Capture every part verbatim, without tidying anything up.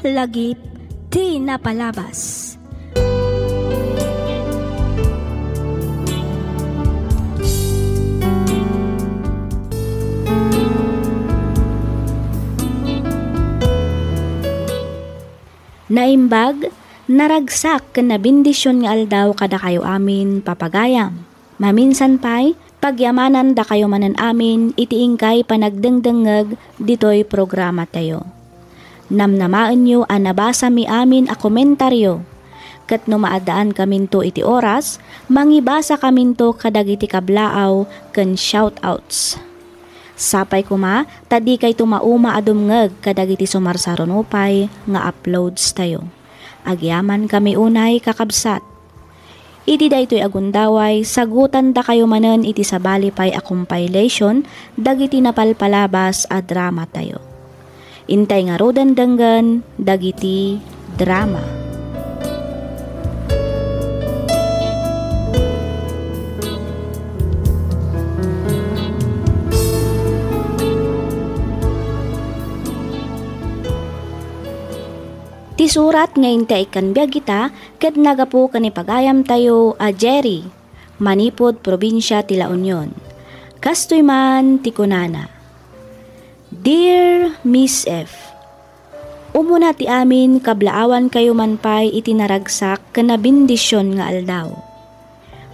Lagip ti napalabas. Naimbag, naragsak ken nabendision nga aldaw kadakayo amin, papagayam. Maminsan pay, pagyamanandakayo manen amin iti inkay panagdengdengngeg ditoy programatayo. Namnamaenyo a nabasami amin a komentario. Ket no maaddaankaminto iti oras, mangibasakaminto kadagiti kablaaw ken shoutouts. Sapay koma ta dikayto mauma a dumngeg kadagiti sumarsaruno pay nga uploadstayo. Agyamankami unay, kakabsat. Iti daytoy a gundaway, sagutandakayo manen iti sabali pay a compilation dagiti napalpalabas a dramatayo. Intay ngaruden denggen dagiti drama. Ti surat nga intay ikkan biag ita ket nagapu ken ni pagayamtayo a Jerry, manipud probinsia ti La Union. Kastoy man ti kunana, Dear Miss F, umuna ti amin kablaawankayo man pay iti naragsak ken nabendision nga aldaw.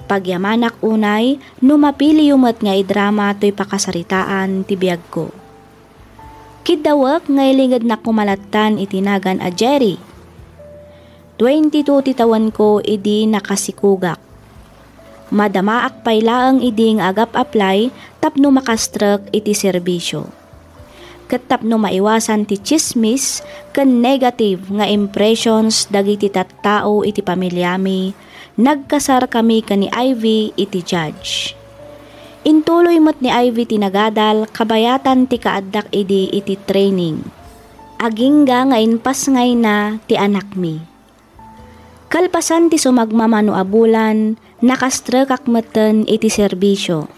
Pagyamanak unay no mapiliyo met nga idrama toy pakasaritaan ti biagko. Kiddawek nga ilingednak koma lattan iti nagan a Jerry. Twenty-two ti tawenko idi nakasikugak. Madamaak pay laeng idi nga agap-apply tapno makastrek iti serbisio. Ket tapno maiwasan ti tsismis ken negative nga impressions dagiti tattao iti pamiliami, nagkasarkami ken ni Ivy iti judge. Intuloy met ni Ivy ti nagadal kabayatan ti kaaddak idi iti training. Agingga nga impasngayna ti anakmi. Kalpasan ti sumagmamano a bulan, nakastrekak metten iti serbisio.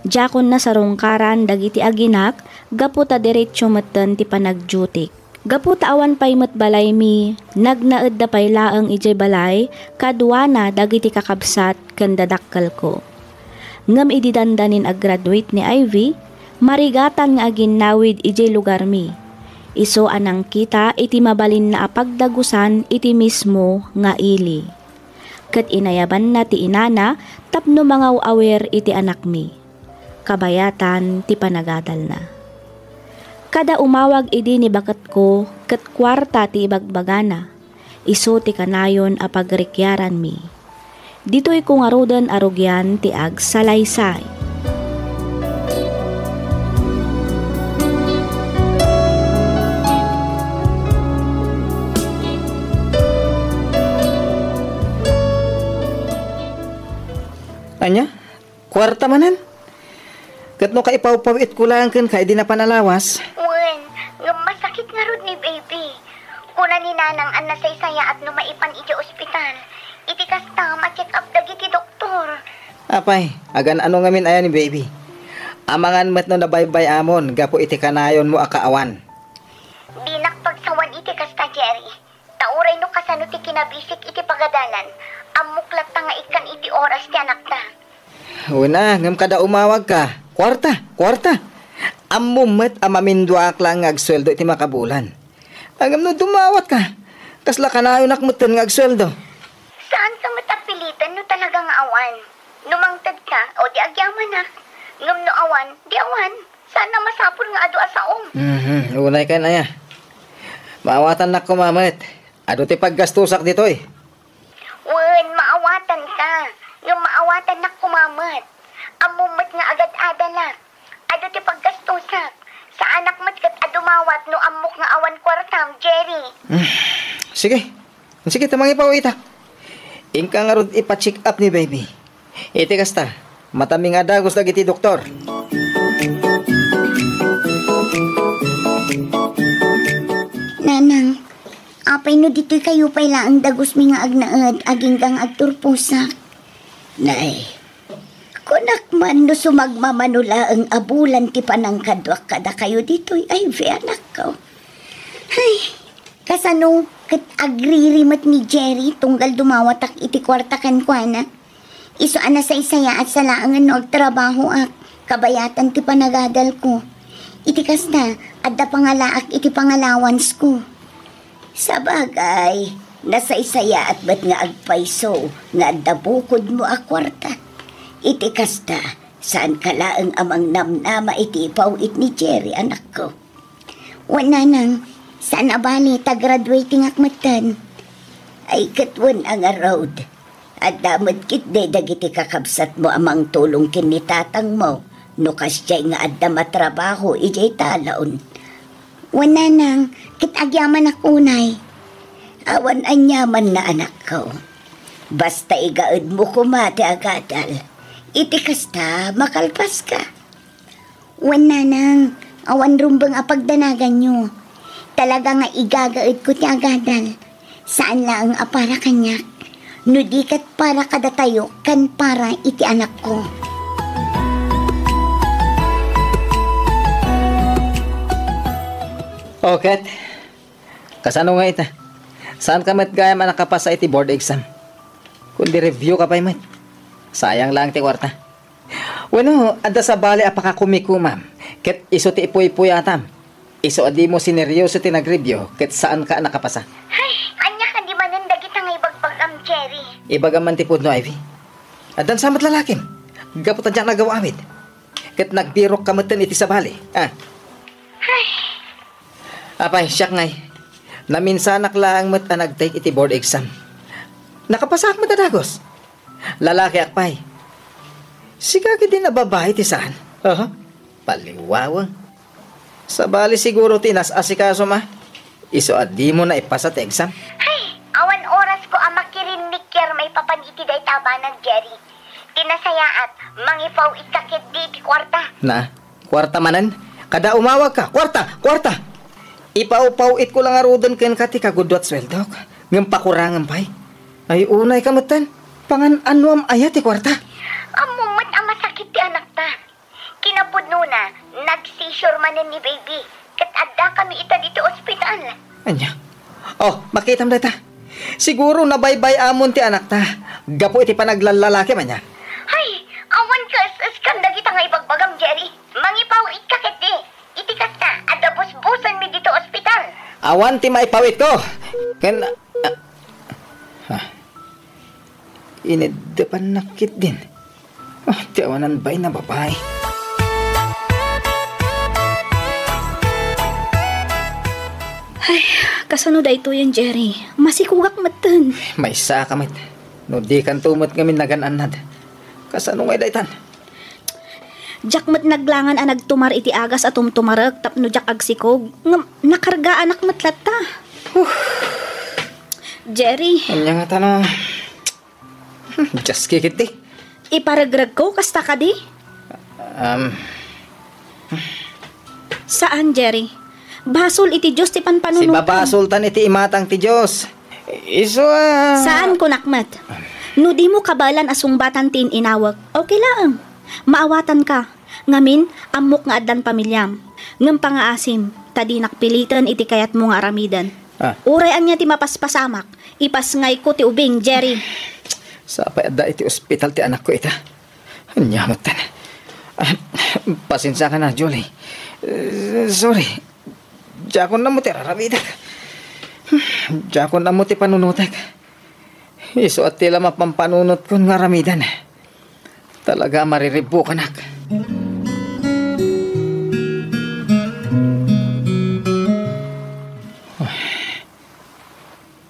Diakon nasarungkaran dagiti aginak gapu ta diretso metten ti panagdiotik. Gapu ta awan pay met balaymi, nagnaedda pay laeng idiay balay kaduana dagiti kakabsat ken dadakkelko. Ngem idi dandanin aggraduate ni Ivy, marigatan nga aginnawid idiay lugarmi. Isu a nangkita iti mabalinna a pagdagusan iti mismo nga ili. Ket inayabanna ti inana tapno mangaw-awir iti anakmi. Kabayatan ti panagadalna. Kada umawag idi ni baketko ket kuarta ti ibagbagana. Isu ti kanayon a pagrikiaranmi. Ditoyko ngaruden a rugian ti agsalaysay. Ania? Kuarta manen? Ket no kaipawpawitko laeng kenka idi napan a lawas? Wen, ngem masakit ngarud ni baby. Kuna ni nanang a nasaysayaat no maipan idiay ospital. Iti kasta, ma-check up dagiti doktor. Apay, agan-ano ngamin aya ni baby? Amangan met no nabaybay-amon gapu iti kanayonmo a kaawan. Dinak pagsawan iti kasta, Jerry. Ta uray no kasano ti kinabisik iti pagadalan, ammok latta nga ikkan iti oras ti anakta. Wen a, ngem kada umawagka, kuarta, kuarta. Ammom met a maminduaak laeng nga agsueldo iti makabulan. Ngem no dumawatka, kasla kanayonak metten nga agsueldo. Saanka met a piliten no talaga nga awan. No mangtedka, o di agyamanak. Ngem no awan, di awan. Saan a masapul nga adu a saom. Mhm, unay ken aya. Maawatannak koma met. Adu ti paggastosak ditoy. Wen, maawatanka. Ngem maawatannak koma met. Ammom met nga agad-adalak. Adu ti paggastosak. Saanak met ket a dumawat no ammok nga awan kuartam, Jerry. Hmm. Sige. Sige, ta mangipawitak. Inka ngarud ipa-check up ni baby. Iti kasta, matami nga dagus dagiti doktor. Nanang, apay no ditoy kayo pay laeng dagusmi nga agnaed, agingga nga agturposak? Nay, kunak man no sumagmamano laeng a bulan ti panangkaduak kadakayo ditoy, Ivy, anakko. Ay, Kasano ket agriri met ni Jerry tunggal dumawatak iti kuarta kenkuana? Isu a nasaysayaat sa laengen no agtrabahoak, kabayatan ti panagadalko. Iti kasta, adda pangalaak iti pangalawansko. Sabagay, nasaysayaat met nga agpayso nga adda bukodmo a kuarta. Iti kasta, saanka laeng a mangnamnama iti ipaw-it ni Jerry, anakko. Wen, nanang, saan a bali ta graduating-ak metten. Ay, ket wen a ngarud. Adda met ketdi dagiti kakabsatmo a mangtulong ken ni tatangmo no kasdiay nga adda matrabaho idiay talon. Wen, nanang, ket agyamanak unay. Awan aniamanna, anakko. Basta igaedmo koma ti agadal. Iti kasta, makalpaska. Wen, nanang, awan rumbeng a pagdanaganyo. Talaga nga igagaedko ti agadal. Saan laeng a para kaniak, no di ket para kadatayo ken para iti anakko. O ket, kasano nga ita? Saanka met gayam a nakapasa iti board exam? Kundi review ka pay met. Sayang laeng ti kuarta. Wenno, adda sabali a pakakumikumam, ket isu ti ipuypuyatam. Isu a dimo sineryoso ti nag-review, ket saanka a nakapasa. Ay, ania kadi manen dagita nga ibagbagam, Jerry? Ibagam man ti pudno, Ivy. Addan sa met lalakim. Gapu ta diak nagaw-awid. Ket nagbirokka metten iti sabali. Ah. Ay. Apay, siak ngay. Naminsanak laeng met a nag-take iti board exam. Nakapasaak met a dagus. Lalakiak pay. Sika ketdin a babai ti saan? Aha. Paliwawang. Sabali siguro ti nas-asikasom a. Isu a dimo naipasa ti exam. Ay, awan orasko a makirinnikiar maipapan iti dayta a banag, Jerry. Ti nasayaat, mangipaw-itka ketdi iti kuarta. Na, kuarta manen? Kada umawagka, kuarta! Kuarta! Ipawpaw-itko la ngaruden kenka ti kagudua ti sueldok. Ngem pakurangem pay. Ay, unayka metten. Pangan-anoam aya ti kuarta? Ammom met a masakit ti anakta. Kinapudnona, nag-seizure manen ni baby, ket addakami ita ditoy ospital. Ania? Oh, makitam dayta. Siguro nabaybay-amon ti anakta gapu iti panaglallalaki man ania. Ay, awan kaes-eskan dagita nga ibagbagam, Jerry. Mangipaw-itka ketdi. Iti kasta, adda busbusenmi ditoy ospital. Awan ti maipaw-itko. Ken, ah, ah. Iniddepannak ketdin. Ah, ti awanan bain a babai. Ay, kasano daytoyen, Jerry? Masikogak metten. Maysa ka met. No dikanto met ngamin nagan-annad. Kasano ngay daytan? Diak met naglangan a nagtumar iti agas a tumtumarek tapno diak agsikog. Ngem nakargaanak met latta. Huh. Jerry. Ania nga tano? Hmm, diaski ketdi. Iparegregko, kasta kadi? Um. Saan, Jerry. Basol iti Dios ti panpanunotmo. Sibabasoltan iti imatang ti Dios. Isu a... Saan, kunak met. No dimo kabaelan a sungbatan ti in-inawek, okay laeng. Maawatanka. Ngamin, ammok nga addan pamiliam. Ngem pangaasim, ta dinak piliten iti kayatmo nga aramiden. Ah. Uray ania ti mapaspasamak, ipasngayko ti ubing, Jerry. Sapay adda iti ospital ti anakko ita. Ania metten. Ah, pasensiakan a, Julie. Eh, sorry. Diakon ammo ti ar-aramidek. Diakon ammo ti panunotek. Isu a ti la mapampanunotko nga aramiden. Talaga a mariribbukanak.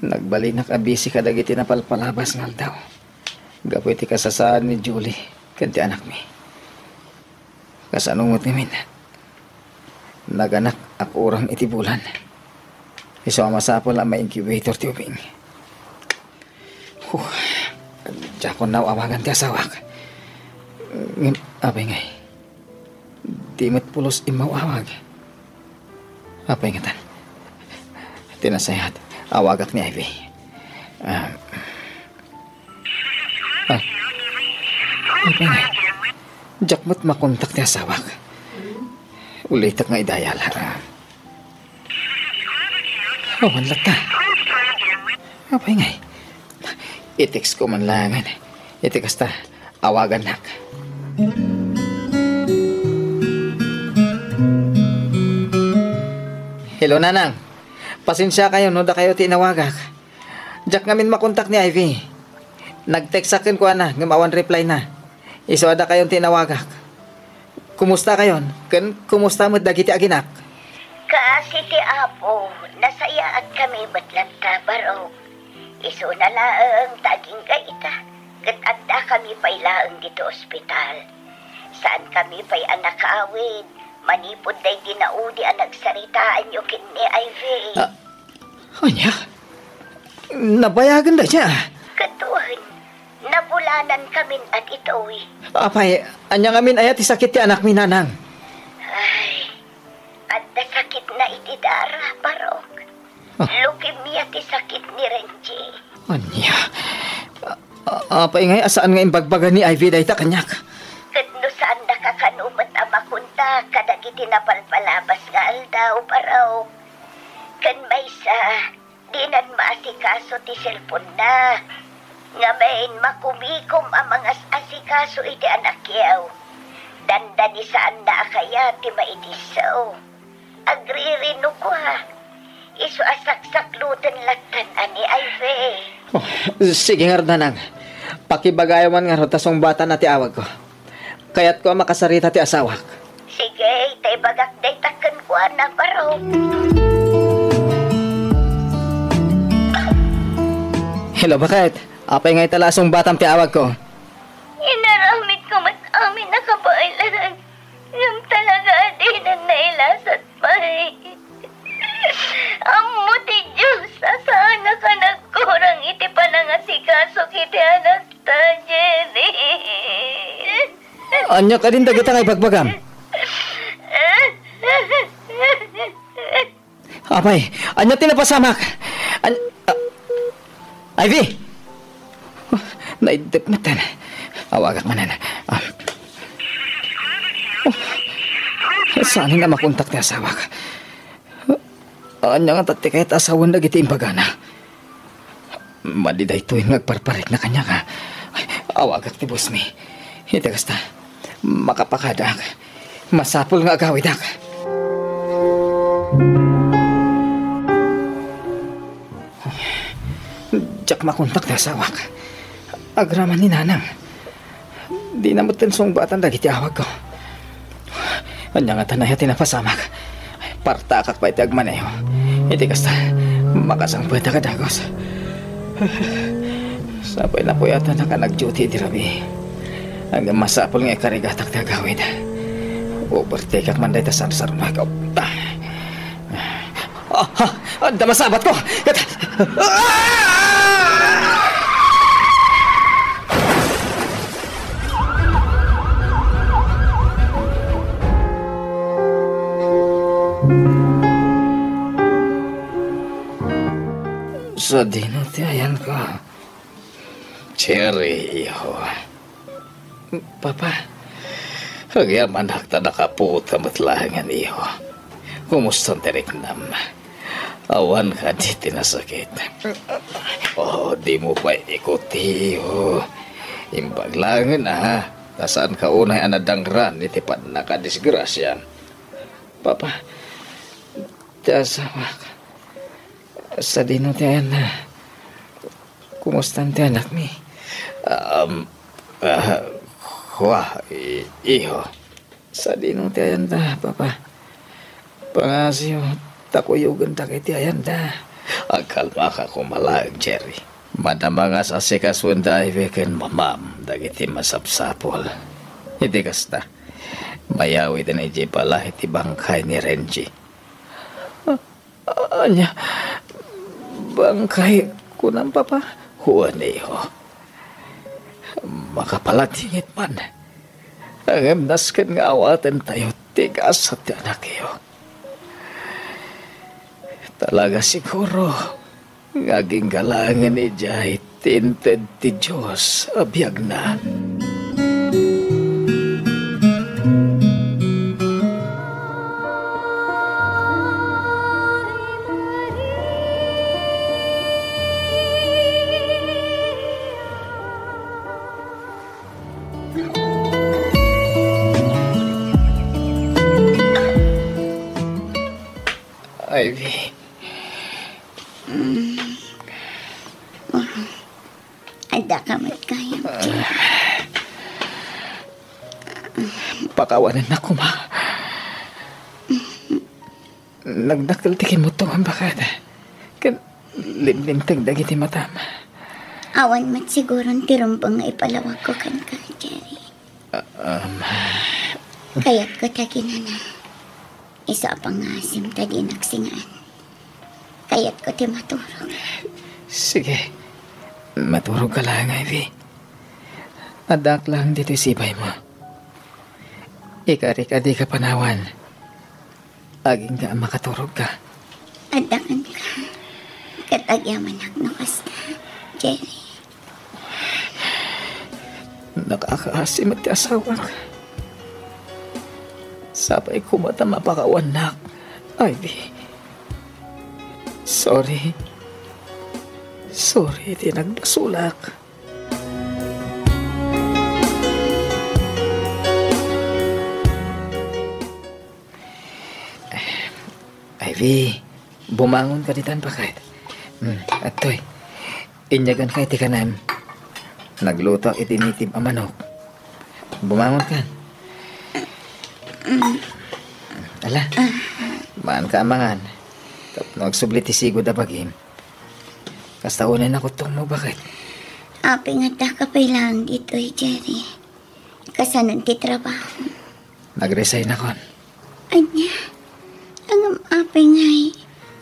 Nagbalinak a busy kadagiti napalpalabas nga aldaw gapu iti kasasaan ni Julie ken ti anakmi. Kasano met ngamin? Naganak a kuram iti bulan. Isu a masapul a ma-incubator ti ubing. Huh. Diakon aw-awagan ti asawak. Ngem, apay ngay? Di met pulos immaw-awag. Apay ngatan? Ti nasayaat, awagak ni Ivy. Ah. Ah. Apay ngay? Diak met makontak ti asawak. Ulitek nga idayal. Ah. Awan latta. Apay ngay? I-text ko man laengen. Iti kasta, awagannak. Hello, Nanang. Pasensiakayon no dakayo ti inawagak. Diak ngamin makontak ni Ivy. Nag-textak kenkuana ngem awan reply na. Isu a dakayon ti inawagak. Kumustakayon? Ken kumusta met dagiti aginak? Kaasi ti Apo, nasayaatkami met latta, Barok. Isuna laeng ta agingga ita, ket addakami pay laeng ditoy ospital. Saankami pay a nakaawid manipud daydi naudi a nagsaritaanyo ken ni Ivy. Ah, ania? Nabayagen dayta? Ket wen, nabulanankamin a ditoy. Apay, ania ngamin aya ti sakit ti anakmi, Nanang? Ay, adda sakitna iti dara, Barok. Ah. Leukemia ti sakit ni Renji. Ania? A-, a-, apay ngay a saan nga imbagbaga ni Ivy dayta kaniak? Ket no saandaka kano met a makontak kadagiti napalpalabas nga aldaw, Barok. Ken maysa, dinan maasikaso ti cellphone-na. Ngamin, makumikom a mangas-asikaso iti anakyo. Dandani saanna a kayat ti maidissaw. Agririno kua. Isu a saksakloten lattan a ni Ivy. Oh, sige ngarud, Nanang. Pakibagayo man ngarud ta sungbatanna ti awagko. Kayatko a makasarita ti asawak. Sige, ta ibagak dayta kenkuana, Barok. Hello, baket? Apay ngay ta la a sungbatam ti awagko? Inaramidko met amin a kabaelan, ngem talaga a dinan nailasat pay. Ammo ti Dios a saannak a nagkurang iti panangasikaso iti anakta, Jerry. Ania kadin dagita nga ibagbagam? Apay, ania ti napasamak? An-, ah, Ivy! Naiddep metten. Awagak manen. Ah. Oh, saan nga makontak ti asawak? Ania ngata ti kayat a sawen dagiti imbagana? Madi daytoy nga agparparikna kaniak, a. Awagak ti bosmi. Iti kasta, makapakadak. Masapul nga agawidak. Diak makontak ti asawak. Agraman ni Nanang. Dina metten sungbatan dagiti awagko. Ania ngata aya ti napasamak? Partakak pay ti agmaneho. Iti kasta, makasangpetak a dagus. Sapay napuyatanak a nag-duty idi rabii. Ngem masapul nga ikarigatak ti agawid. Overtake-ak man dayta sarsarno. Ah! Ah! Ah! Adda masabatko! Ket, ah! Sadino ti ayanko? Jerry, iho. Papa. Agyamanak ta nakaputa met laengen, iho. Kumusta ti riknam? Awan kadi ti nasakit? Oh, dimo pay ikuti, iho. Imbag laengen, a. Ta saanka unay a nadangran iti pannakadisgrasiam. Papa, ti asawak. Sadino ti ayanna? Kumusta ti anakmi? Um, ah, kua, i-, iho. Sadino ti ayanda, Papa? Pangasiyo, ta kuyogen dagiti ayanda. Agkalmaka koma laeng, Jerry. Madama nga sasikasoen da Ivy ken mamam dagiti masapsapul. Iti kasta, mayawiden idiay balay ti bangkay ni Renji. Ania? Bangkay, kunam, Papa? Wen, iho. Makapaladingit man. Ngem nasken nga awatentayo ti gasat ti anakyo. Talaga siguro nga agingga laengen idiay ti inted ti Dios a biagna. Ivy. Mm. Adda ka met gayam, Jerry. Pakawanennak koma. Nagdakkel ti kimmutongam, baket. Ken limlimteg dagiti matam. Awan met siguron ti rumbeng nga ipalawagko kenka, Jerry. Ah, um. Kayatko ti aginana. Isu a pangngaasim ta dinak singaan. Kayatko ti maturog. Sige. Maturogka laeng, Ivy. Addaak laeng ditoy sibaymo. Ikarik a dika panawan. Agingga a makaturogka. Adda kenka. Ket agyamanak no kasta, Jerry. Nakakaasi met ti asawak. Sapay koma ta mapakawannak, Ivy. Sorry. Sorry ti nagbasolak. Ivy, bumangonka ditan, baket. Hmm, adtoy. Inyaganka iti kanem. Naglutoak iti native a manok. Bumangonka. Ala, maanka a mangan. Tapno agsubli ti sigud a bagim. Kasta unay nakuttongmo, baket. Apay nga addaka pay laeng ditoy, Jerry? Kasanon ti trabaho? Nag-resignakon. Ania? Ngem apay ngay?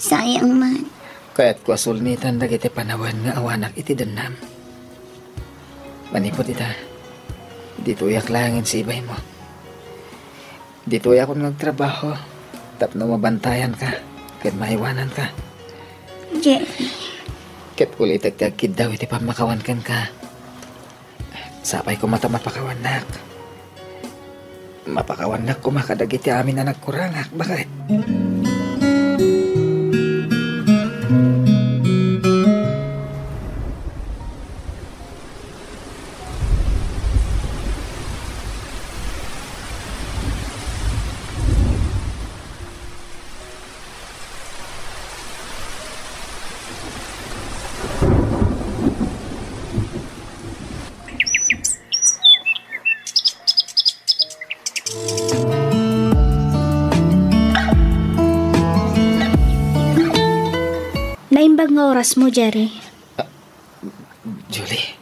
Sayang man. Kayatko a sulnitan dagiti panawen nga awanak iti dennam. Manipud ita, ditoyak laengen sibaymo. Ditoyakon nga agtrabaho tapno mabantayanka ken maiwananka. Jerry. Ket ulitek ti agkiddaw iti pammakawan kenka. Sapay koma ta mapakawannak. Mapakawannak koma kadagiti amin a nagkurangak, baket. Naimbag nga orasmo, Jerry. Ah, Julie,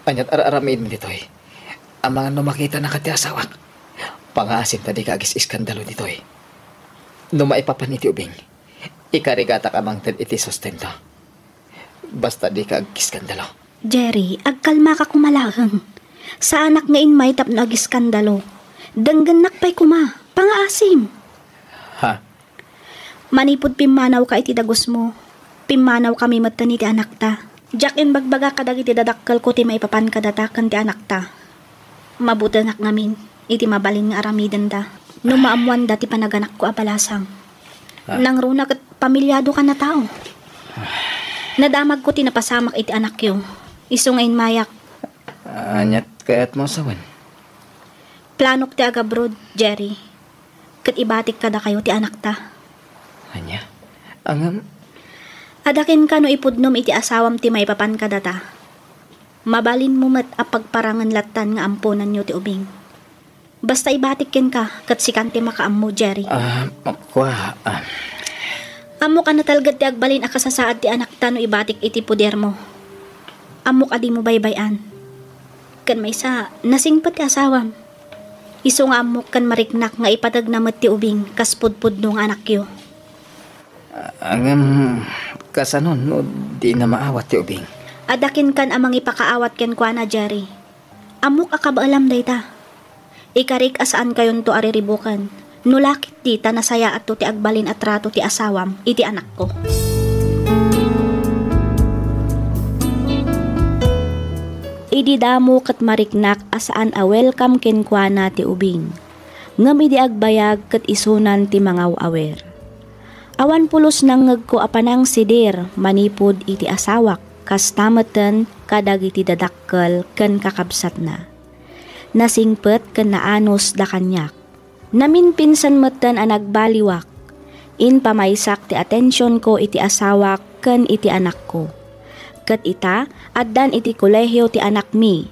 ania't ar-aramidem ditoy? Amangan no makitanaka ti asawak. Pangaasim ta dika agis-iskandalo ditoy. No maipapan iti ubing, ikarigatak a mangted iti sustento. Basta dika agiskandalo. Jerry, agkalmaka koma laeng. Saanak nga immay tapno agiskandalo. Denggennak pay koma. Pangaasim. Ha? Manipud pimmanawka iti dagusmo, pimmanawkami metten iti anakta. Diak imbagbaga kadagiti dadakkelko ti maipapan kadata ken ti anakta. Mabutengak ngamin iti mabalin nga aramidenda no maammoanda ti panaganakko a balasang. Ah. Nangruna ket pamiliadokan a tao. Nadamagko ti napasamak iti anakyo. Isu nga immayak. Ania't kayatmo a sawen? Planok ti agabroad, Jerry. Ket ibatik kadakayo ti anakta. Ania? Ngem? Adda kenka no ipudnom iti asawam ti maipapan kadata. Mabalinmo met a pagparangen lattan nga amponanyo ti ubing. Basta ibatik kenka, ket sikan ti makaammo, Jerry. Ah, kua, ah. Ammok a natalged ti agbalin a kasasaad ti anakta no ibatik iti podermo. Ammok a dimo baybay-an. Ken maysa, nasingpet ti asawam. Isu nga ammok ken mariknak nga ipateg na met ti ubing kas pudpudno nga anakyo. Ah, ngem, kasano no di na maawat ti ubing? Adda kenkan a mangipakaawat kenkuana, Jerry. Ammok a kabaelam dayta. Ikarik a saankayonto a riribuken. No la ketdi ta nasayaatto ti agbalin a trato ti asawam iti anakko. Idi damo ket mariknak a saan a welcome kenkuana ti ubing. Ngem idi agbayag ket isunan ti mangaw-awer. Awan pulos nangngegko a panangsidir manipud iti asawak, kasta metten kadagiti dadakkel ken kakabsatna. Nasingpet ken naanusda kaniak. Naminpinsan metten a nagbaliwak. Impamaysak ti atensionko iti asawak ken iti anakko. Ket ita, addan iti kolehio ti anakmi.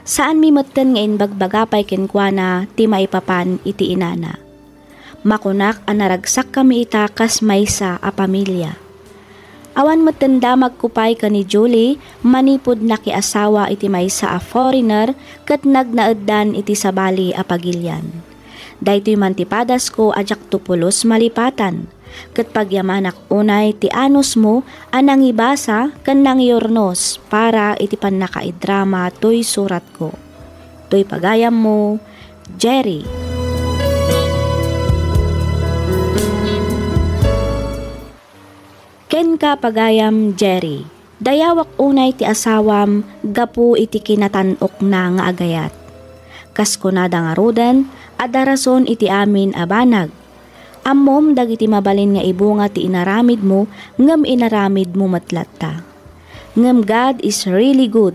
Saanmi metten nga imbagbaga pay kenkuana ti maipapan iti inana. Makunak a naragsakkami ita kas maysa a pamilia. Awan metten damagko pay ken ni Julie manipud nakiasawa iti maysa a foreigner ket nagnaeddan iti sabali a pagilian. Daytoy man ti padasko a diakto pulos malipatan, ket pagyamanak unay ti anusmo a nangibasa ken nangiurnos para iti pannakaidrama toy suratko. Toy pagayammo, Jerry. Kenka, pagayam Jerry, dayawak unay ti asawam gapu iti kinatan-okna nga agayat. Kas kunada ngaruden, adda rason iti amin a banag. Ammom dagiti mabalin nga ibunga ti inaramidmo, ngem inaramidmo met latta. Ngem God is really good.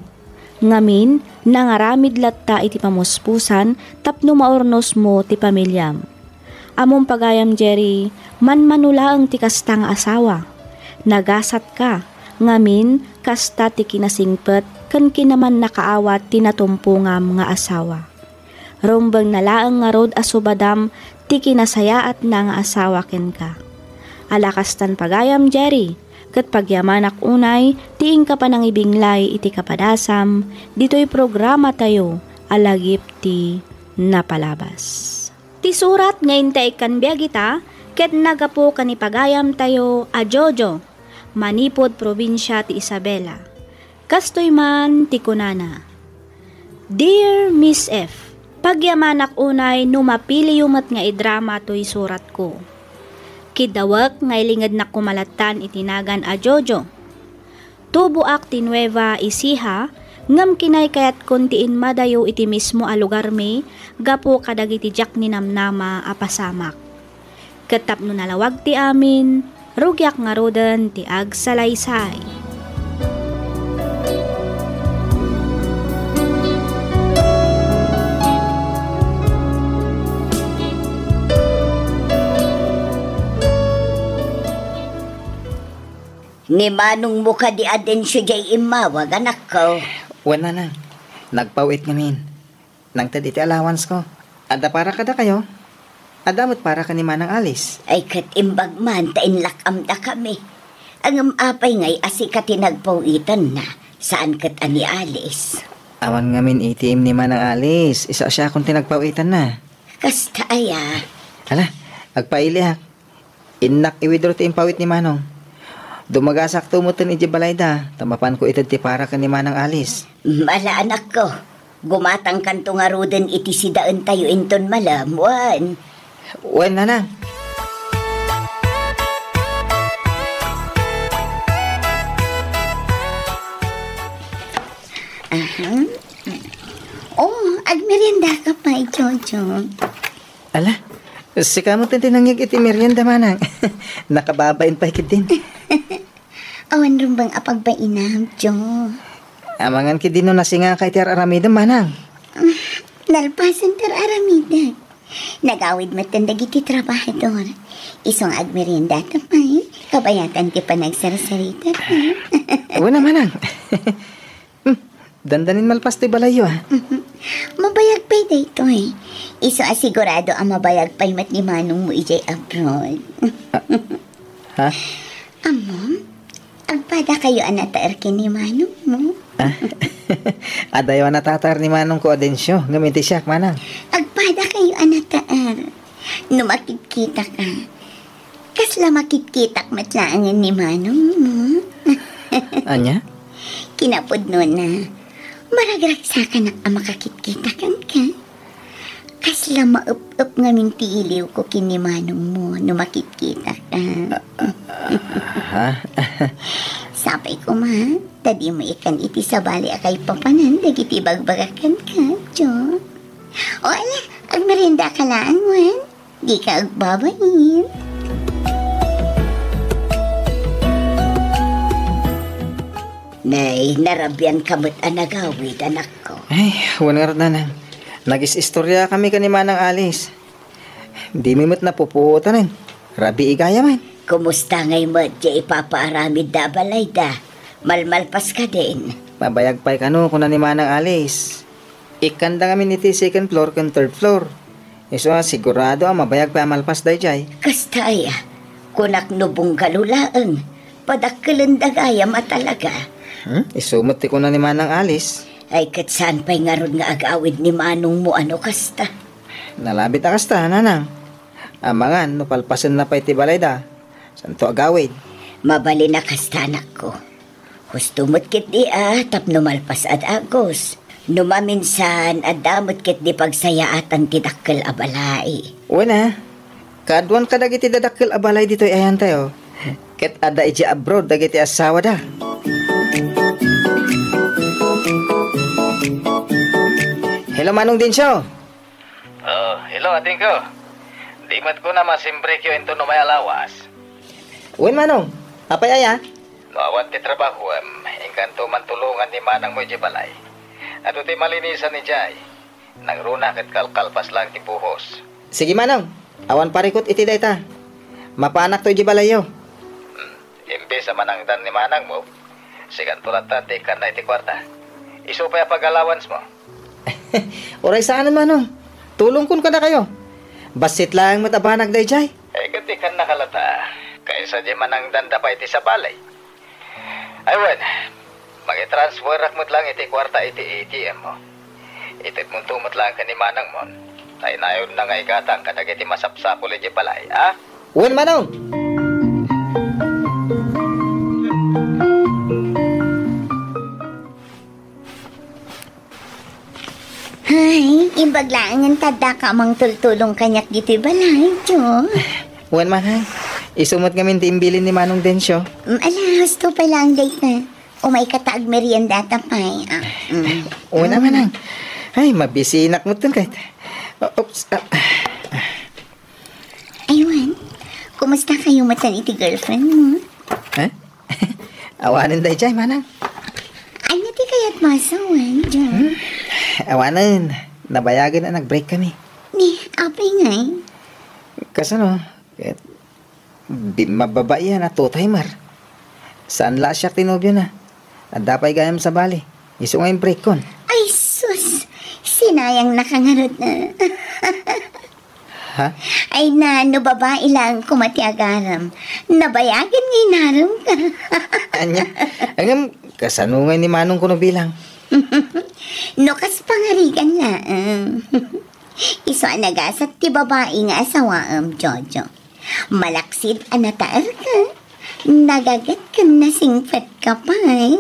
Ngamin, nangaramid latta iti pamuspusan tapno maurnosmo ti pamiliam. Ammom, pagayam Jerry, manmano laeng ti kasta nga asawa. Nagasatka, ngamin, kasta ti kinasingpet ken kinamannakaawat ti natumpongam nga asawa. Rumbengna laeng ngarud a subadam ti kinasayaatna nga asawa kenka. Ala kastan, pagayam Jerry, ket pagyamanak unay ti inka panangibinglay iti kapadasam ditoy programatayo a Lagip ti Napalabas. Ti surat nga intay ikkan biag ita ket naggapu ken ni pagayamtayo a Jojo, manipud probinsia ti Isabela. Kastoy man ti kunana, "Dear Miss F, pagyamanak unay no mapiliyo met nga idrama toy suratko. Kiddawek nga ilingednak koma lattan iti nagan a Jojo. Tuboak ti Nueva Ecija, ngem kinaykayatkon ti immadayo iti mismo a lugarmi gapu kadagiti diak ninamnama a pasamak. Ket tapno nalawag ti amin, rugiak ngaruden ti agsalaysay." Ni manongmo kadi a Dencio diay immawag, anakko? Wen, nanang. Nagpaw-it ngamin. Nangted iti allowance ko. Adda para kadakayo? Adda met para ken ni Manang Alice? Ay, ket imbag man ta inlak-amdakami. Ngem apay ngay a sika ti nagpaw-itanna, saan ket a ni Alice? Awan ngamin A T M ni Manang Alice. Isu a siakon ti nagpaw-itanna. Kasta aya? Ala, agpailiak. Innak i-withdraw ti impaw-it ni Manong. Dumagasakto metten idiay balayda, ta mapanko ited ti para ken ni Manang Alice. Ala, anakko, gumatangkanto ngaruden iti sidaentayo inton malem, wen? Wen, nanang. Aha. Oh, agmeriendaka pay, Jojo. Ala, sika met ti nangyeg iti merienda, manang. Nakababain pay ketdin. Awan rumbeng a pagbainam, Jo. Amangan ketdi no nasingaka iti ar-aramidem, manang. Nalpasen ti ar-aramidek. Nagawid metten dagiti trabahador. Isu nga agmeriendata pay, kabayatan ti panagsarsarita. Wen a, manang. Hmm, dandanin malpas toy balayyo, a. Mhm. Mabayag pay daytoy. Isu a sigurado a mabayag pay met ni manongmo idiay abroad. Ha? Ammom, agpadakayo a nataer ken ni manongmo. Ah, adayo a natataer ni manongko a Dencio, ngem iti siak, manang. Agpadakayo a nataer. No makitkitaka, kasla makitkitak met laengen ni manongmo. Ania? Kinapudnona, maragragsakanak a makakitkita kenka. Kasla maep-ep ngamin ti iliwko ken ni manongmo no makitkitaka. Ha? Sapay koma, ta dimo ikkan iti sabali a kaipapanan dagiti ibagbaga kenka, Jo. O ala, agmeriendaka laeng, wen? Dika agbabain. Nay, narabianka met a nagawid, anakko. Ay, wen ngarud, nanang. Nagis-istoriakami ken ni Manang Alice. Dimi met napupuotanen. Rabii gayam. Kumusta ngay met ti ipapaaramidda a balayda? Malmalpas kadin? Mabayag pay kano, kuna ni Manang Alice. Ikkanda ngamin iti second floor ken third floor. Isu a sigurado a mabayag pay a malpas daydiay. Kasta aya, kunak no bungkalo laeng, padakkelenda gayam a talaga. Hmm? Isu met ti kuna ni Manang Alice. Ay, ket saan pay ngarud nga agawid ni manongmo a no kasta? Nalabit a kasta, nanang. Amangan no palpasenna pay ti balayda, santo agawid. Mabalin a kasta, anakko. Husto met ketdi a tapno malpas a dagus. No maminsan, adda met ketdi pagsayaatan ti dakkel a balay. Wen a, kaaduan kadagiti dadakkel a balay ditoy ayantayo. Ket adda idiay abroad dagiti asawada. Hello, Manong Densyo. Oh, hello, adingko. Di met kuna masimbrekyo inton umay a lawas. Wen, Manong. Apay aya? No awan ti trabahoem, inkanto man tulongan ni manangmo idiay balay. Adu ti malinisan idiay. Nangruna ket kalkalpas laeng ti buhos. Sige, Manong. Awan parikut iti dayta. Mapaanakto idiay balayyo. Hmm. Imbes a manangdan ni manangmo, sikanto latta ti ikkanna iti kuarta. Isu pay a pag-allowance mo. Uray saanen, Manong. Tulongkon kadakayo. Bassit laeng met a banag daydiay. Eh, ket ikkannaka latta, kaysa di manangdanda pay iti sabali. Ay wen, mangitransferak met laeng iti kuarta iti A T M mo. Itedmonto met laeng ken ni manangmon. Taynayonna nga igatang kadagiti masapsapul idiay balay, a? Wen, Manong! Ay, imbag laengen ta addaka a mangtultulong kaniak ditoy balay, Jo. Wen, Manang. Isu met ngamin ti imbilin ni Manong Densyo. Mm, ala, husto pay laeng dayta. Umayka ta agmeriendata pay. Ah, mm. Wen a, Manang. Ay, mabisinak metten kayta. Oops. Ah. Ay wen, kumusta kayo metten iti girlfriend mo? Ha? Awanen daydiay, Manang. Ania ti kayatmo a sawen, Jo? Hmm? Awanen, nabayagen a nag-break kami. Ni, apay ngay? Kasano? Ket Bi-, mababaian a two-timer. Saan la a siak ti nobiona. Adda pay gayam sabali. Isu nga imbreakkon. Ay sus! Sinayangnaka ngarud. Ha? Ay na, no babai laeng koma ti agaram. Nabayagen nga inaremka. Ania? Ngem, kasano ngay ni manongko no bilang? No kas pangarigan laeng. Isu a nagasat ti babai nga asawaem, Jojo. Malaksid a nataerka, nagaget ken nasingpetka pay.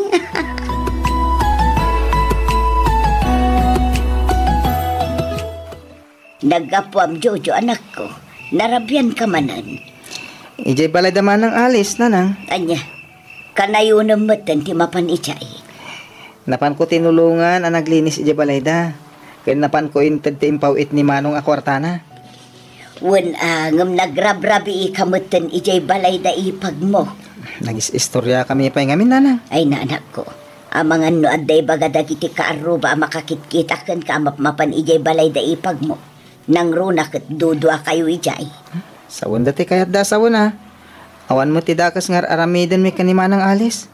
Naggapuam, Jojo, anakko. Narabianka manen. Idiay balay da manang Alice, nanang. Ania, kanayonem metten ti mapan idiay? Napanko tinulongan a naglinis idiay balayda, ken napanko inted ti impaw-it ni Manong a kuartana. Wen a, ngem nagrabrabiika metten idiay balayda ipagmo. Nagis-istoriakami pay ngamin, nanang. Ay, nanakko, amangan no adda ibaga dagiti kaarruba a makakitkitak kenka a mapmapan idiay balayda ipagmo. Nangruna ket duduakayo idiay. Sawenda ti kayatda a sawen a. Awan met ti dakes nga ar-aramidenmi ken ni Manang Alice.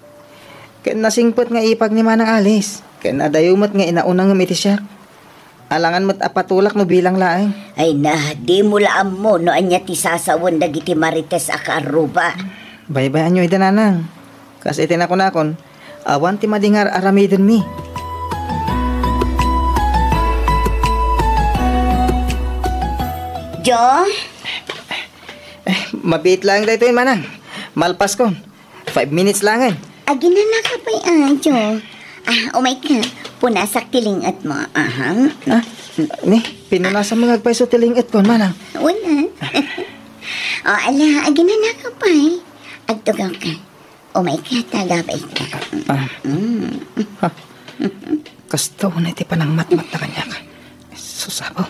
Ken nasingpet nga ipag ni Manang Alice. Ken adayo met nga inauna ngem iti siak. Alangan met a patulak no bilang laeng. Ay na, dimo la ammo no ania ti sasawen dagiti marites a kaarruba. Baybay-anyo ida, nanang. Kas iti nakunakon, awan ti madi nga ar-aramidenmi. Jo? Eh, mabiit laeng daytoy, manang. Malpaskon. Five minutes laengen. Aginanaka pay, a, Jo. Ah, umayka. Punasak ti ling-etmo. Aha. Ah, ni, pinunasan mo nga agpayso ti ling-etkon, manang. Wala. O, ala, aginanaka pay. Agtugawka. Umayka, tagabayka. Ah. Mm. Ha? Kasta unay ti panangmatmat na kaniak. Sus, Apo.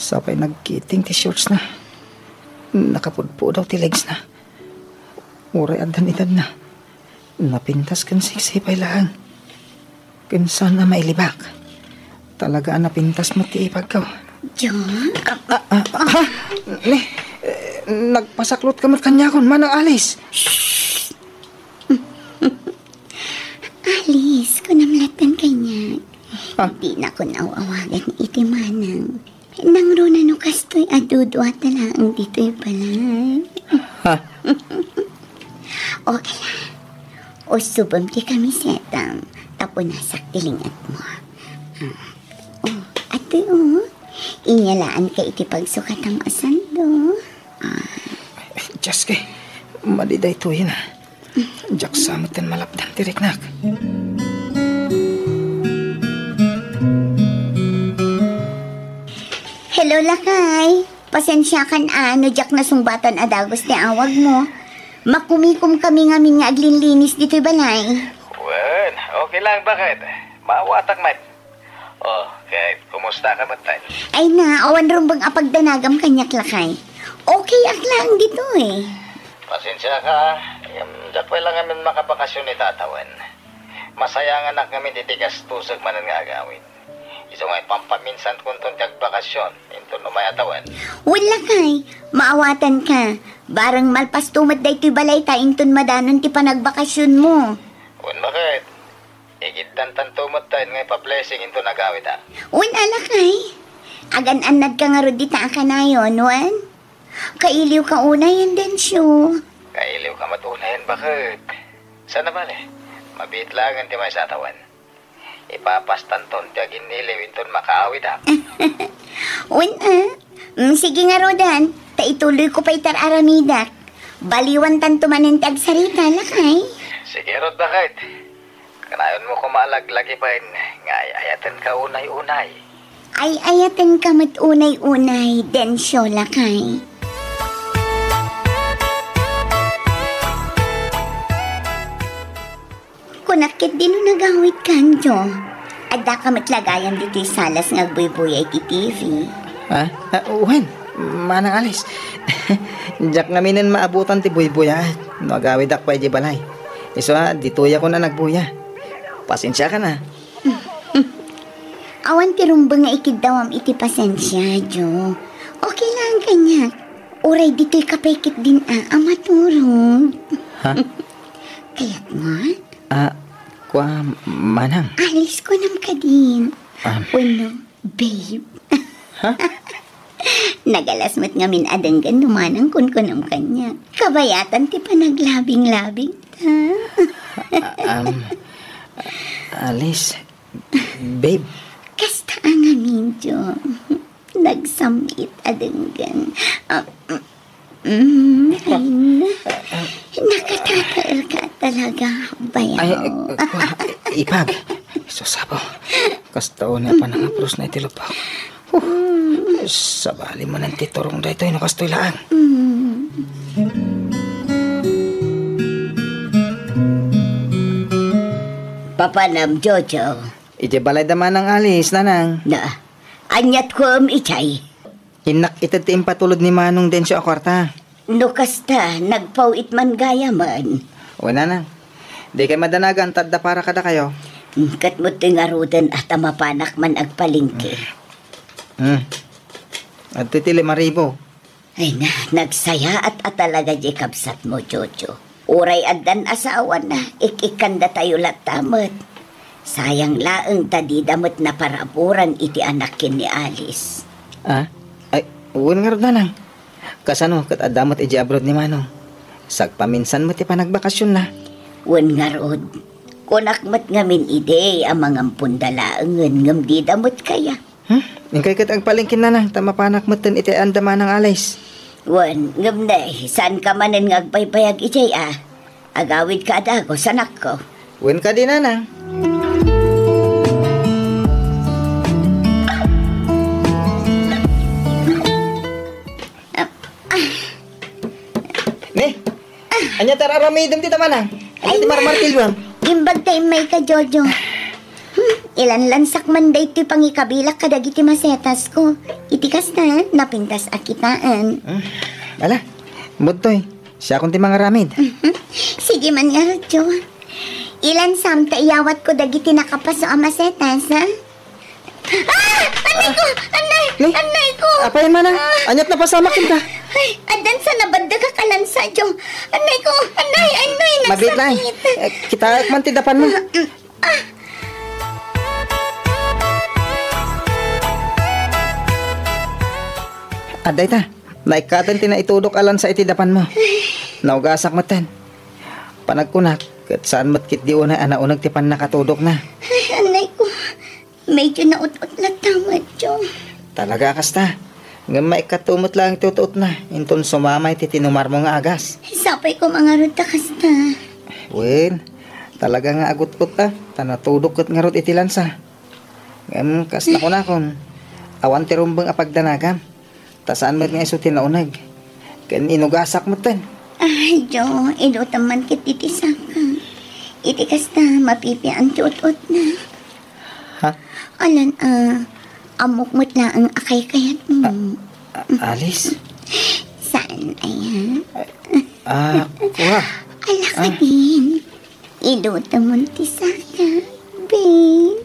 Sapay nagkiting ti shorts na. Nakapudpudaw ti legs na. Uray addan edad na. Napintas ken sexy pay laeng. Ken saan a mailibak. Talaga a napintas met ti ipagko. John? Ah, ah, ah, ha? Ni, eh, Nagpasaklotka met kaniakon, Manang Alice. Alice, kunam latta kaniak. Ah? Dinakon aw-awagan iti manang. Nangruna no kastoy a duduata laeng ditoy balay. Ha? Okay la. Usubem ti kamisetam, ta punasak ti lingetmo. Ah, oh, atoy, oh. Inyalaanka iti pagsukatam a sando. Ah. Dios, kay, madi daytoyen, ah. Diak sa met malapdan ti riknak. Hello, lakay. Pasensiakan a no diak nasungbatan a dagus ti awagmo. Makumikom kami ngamin nga aglinlinis ditoy balay. Wen, okay lang, baket. Maawatak met. Oh, kay, kumusta ka met, tay? Ay na, awan rumbeng a pagdanagam kaniak, lakay. Okay ak laeng ditoy. Pasensiaka, ngem diak pay la ngamin makabakasyon ita a tawen. Masayanganak ngamin iti gastusek manen nga agawid. Isu nga ipampaminsankonton ti agbakasyon inton umay a tawen. Wen, lakay, maawatanka. Bareng malpasto met daytoy balayta inton madanon ti panagbakasionmo. Wen, baket. Igiddantanto met tayo nga ipa-blessing inton agawida. Wen a, lakay. Agan-annadka ngarud dita a kanayon, wen? Kailiwka unayen, Dencio. Kailiwka met unayen, baket. Saan a bale? Mabiit laengen ti maysa a tawen. Ipapastanton ti aginniliw inton makaawidak. Wen a. Mm, sige ngaruden, ta ituloyko pay ti ar-aramidak. Baliwantanto manen ti agsarita, lakay. Sige ngarud, baket. Kanayonmo koma a laglagipen nga ay-ayatenka unay-unay. Ay-ayatenka met unay-unay, Dencio, lakay. Kunak ketdi no nagawidkan, Jo. Addaka met la gayam ditoy salas nga agbuybuya iti T V. Ah? Ah, wen, Manang Alice. Diak ngaminen maabutan ti buybuyaek no agawidak pay idiay balay. Isu a, ditoyakon a nagbuya. Pasensiakan a. Awan ti rumbeng nga ikiddawam iti pasensia, Jo. Okay lang kaniak. Uray ditoyka pay ketdin a, a maturog. Ha? Kayatmo? Ah, kua, manang. Alice, kunam kadin. Ah. Wenno, babe. Ha? Nagalas met ngamin a denggen no manang kunkunam kaniak. Kabayatan ti panaglabing-labing ta. Ah, um, Alice, babe. Kasta a ngamin, Jo. Nagsam-it a denggen. Ah, mm, ay na. Nakatataerka talaga, bayaw. Ay, eh, kua, ipag. Sus, Apo. Kasta unay a panangaprusna iti lupok. Huh. Sabali manen ti turong daytoy no kastoy laeng. Mm. Papanam, Jojo? Idiay balayda Manang Alice, nanang. Na, aniat ko, um, idiay? Innak ited ti impatulod ni Manong Dencio a kuarta. No kasta, nagpaw-it man gayamen. Wen, nanang. Dikay madanagan ta adda para kadakayo. Hmm, ket met toy ngaruden a ta mapanak man agpalengke. Hmm. Adtoy ti lima ribu. Ay na, nagsayaat a talaga diay kabsatmo, Jojo. Uray addan asawana, ik-ikkandatayo latta met. Sayang laeng ta dida met naparaburan iti anak ken ni Alice. Ah? Ay, wen ngarud, nanang. Kasano ket adda met idiay abroad ni Manong? Sagpaminsan met ti panagbakasionna. Wen ngarud, kunak met ngamin idi a mangamponda laengen ngem dida met kayat. Hmm? Inkay ket agpalengken, nanang, ta mapanak metten iti ayan da Manang Alice. Wen, ngem ne, saanka manen nga agbaybayag idiay a? Agawidka a dagus, anakko. Wen kadi, nanang. Ah, ah. Ne? Ania ti ar-aramidem dita, manang? Ania ti marmartilyoam? Imbag ta immayka, Jojo. Hmm, ilanlansak man daytoy pangikabilak kadagiti masetasko. Iti kasta, napintas a kitaen. Hmm. Ala, budtoy. Siakon ti mangaramid. Mhm. Sige man ngarud, Jo. Ilansam ta iyawatko dagiti nakapaso a masetas, ha? Ah! Annay ko! Annay! Ni? Annay ko! Apay, manang? Ah! Aniat napasamak kenka? Ay, addan sa nabaddegak a lansa, Jo. Anay ko, anay, anay, mabiit, nay. Nagsakit. Eh, kitaek man ti dapanmo. Ah, adda ita, naikkaten ti naitudok a lansa iti dapanmo. Naugasak metten. Panagkunak, ket saan met ketdi unay a nauneg ti pannakatudokna. Ay, anay ko. Medyo naut-ut latta met, Jo. Talaga a kasta. Ngem maikkato met laeng ti ut-utna, inton sumamay ti tinumarmo nga agas. Sapay ko mangarud ta kasta. Wen, talaga nga agut-ut a, ta natudok ket ngarud iti lansa. Ngem kas nakunakon, awan ti rumbeng a pagdanagam. Ta saan met nga isu ti nauneg. Ken inugasak metten. Ay, Jo, ilutem man ket iti saka. Iti kasta, mapipian ti ut-utna. Ha? Alan, ah, ammok met laeng a kaykayatmo. A-, Alice? Saan aya? Ah, kua. Ala, ah, kadin. Ilutemon ti saka, babe.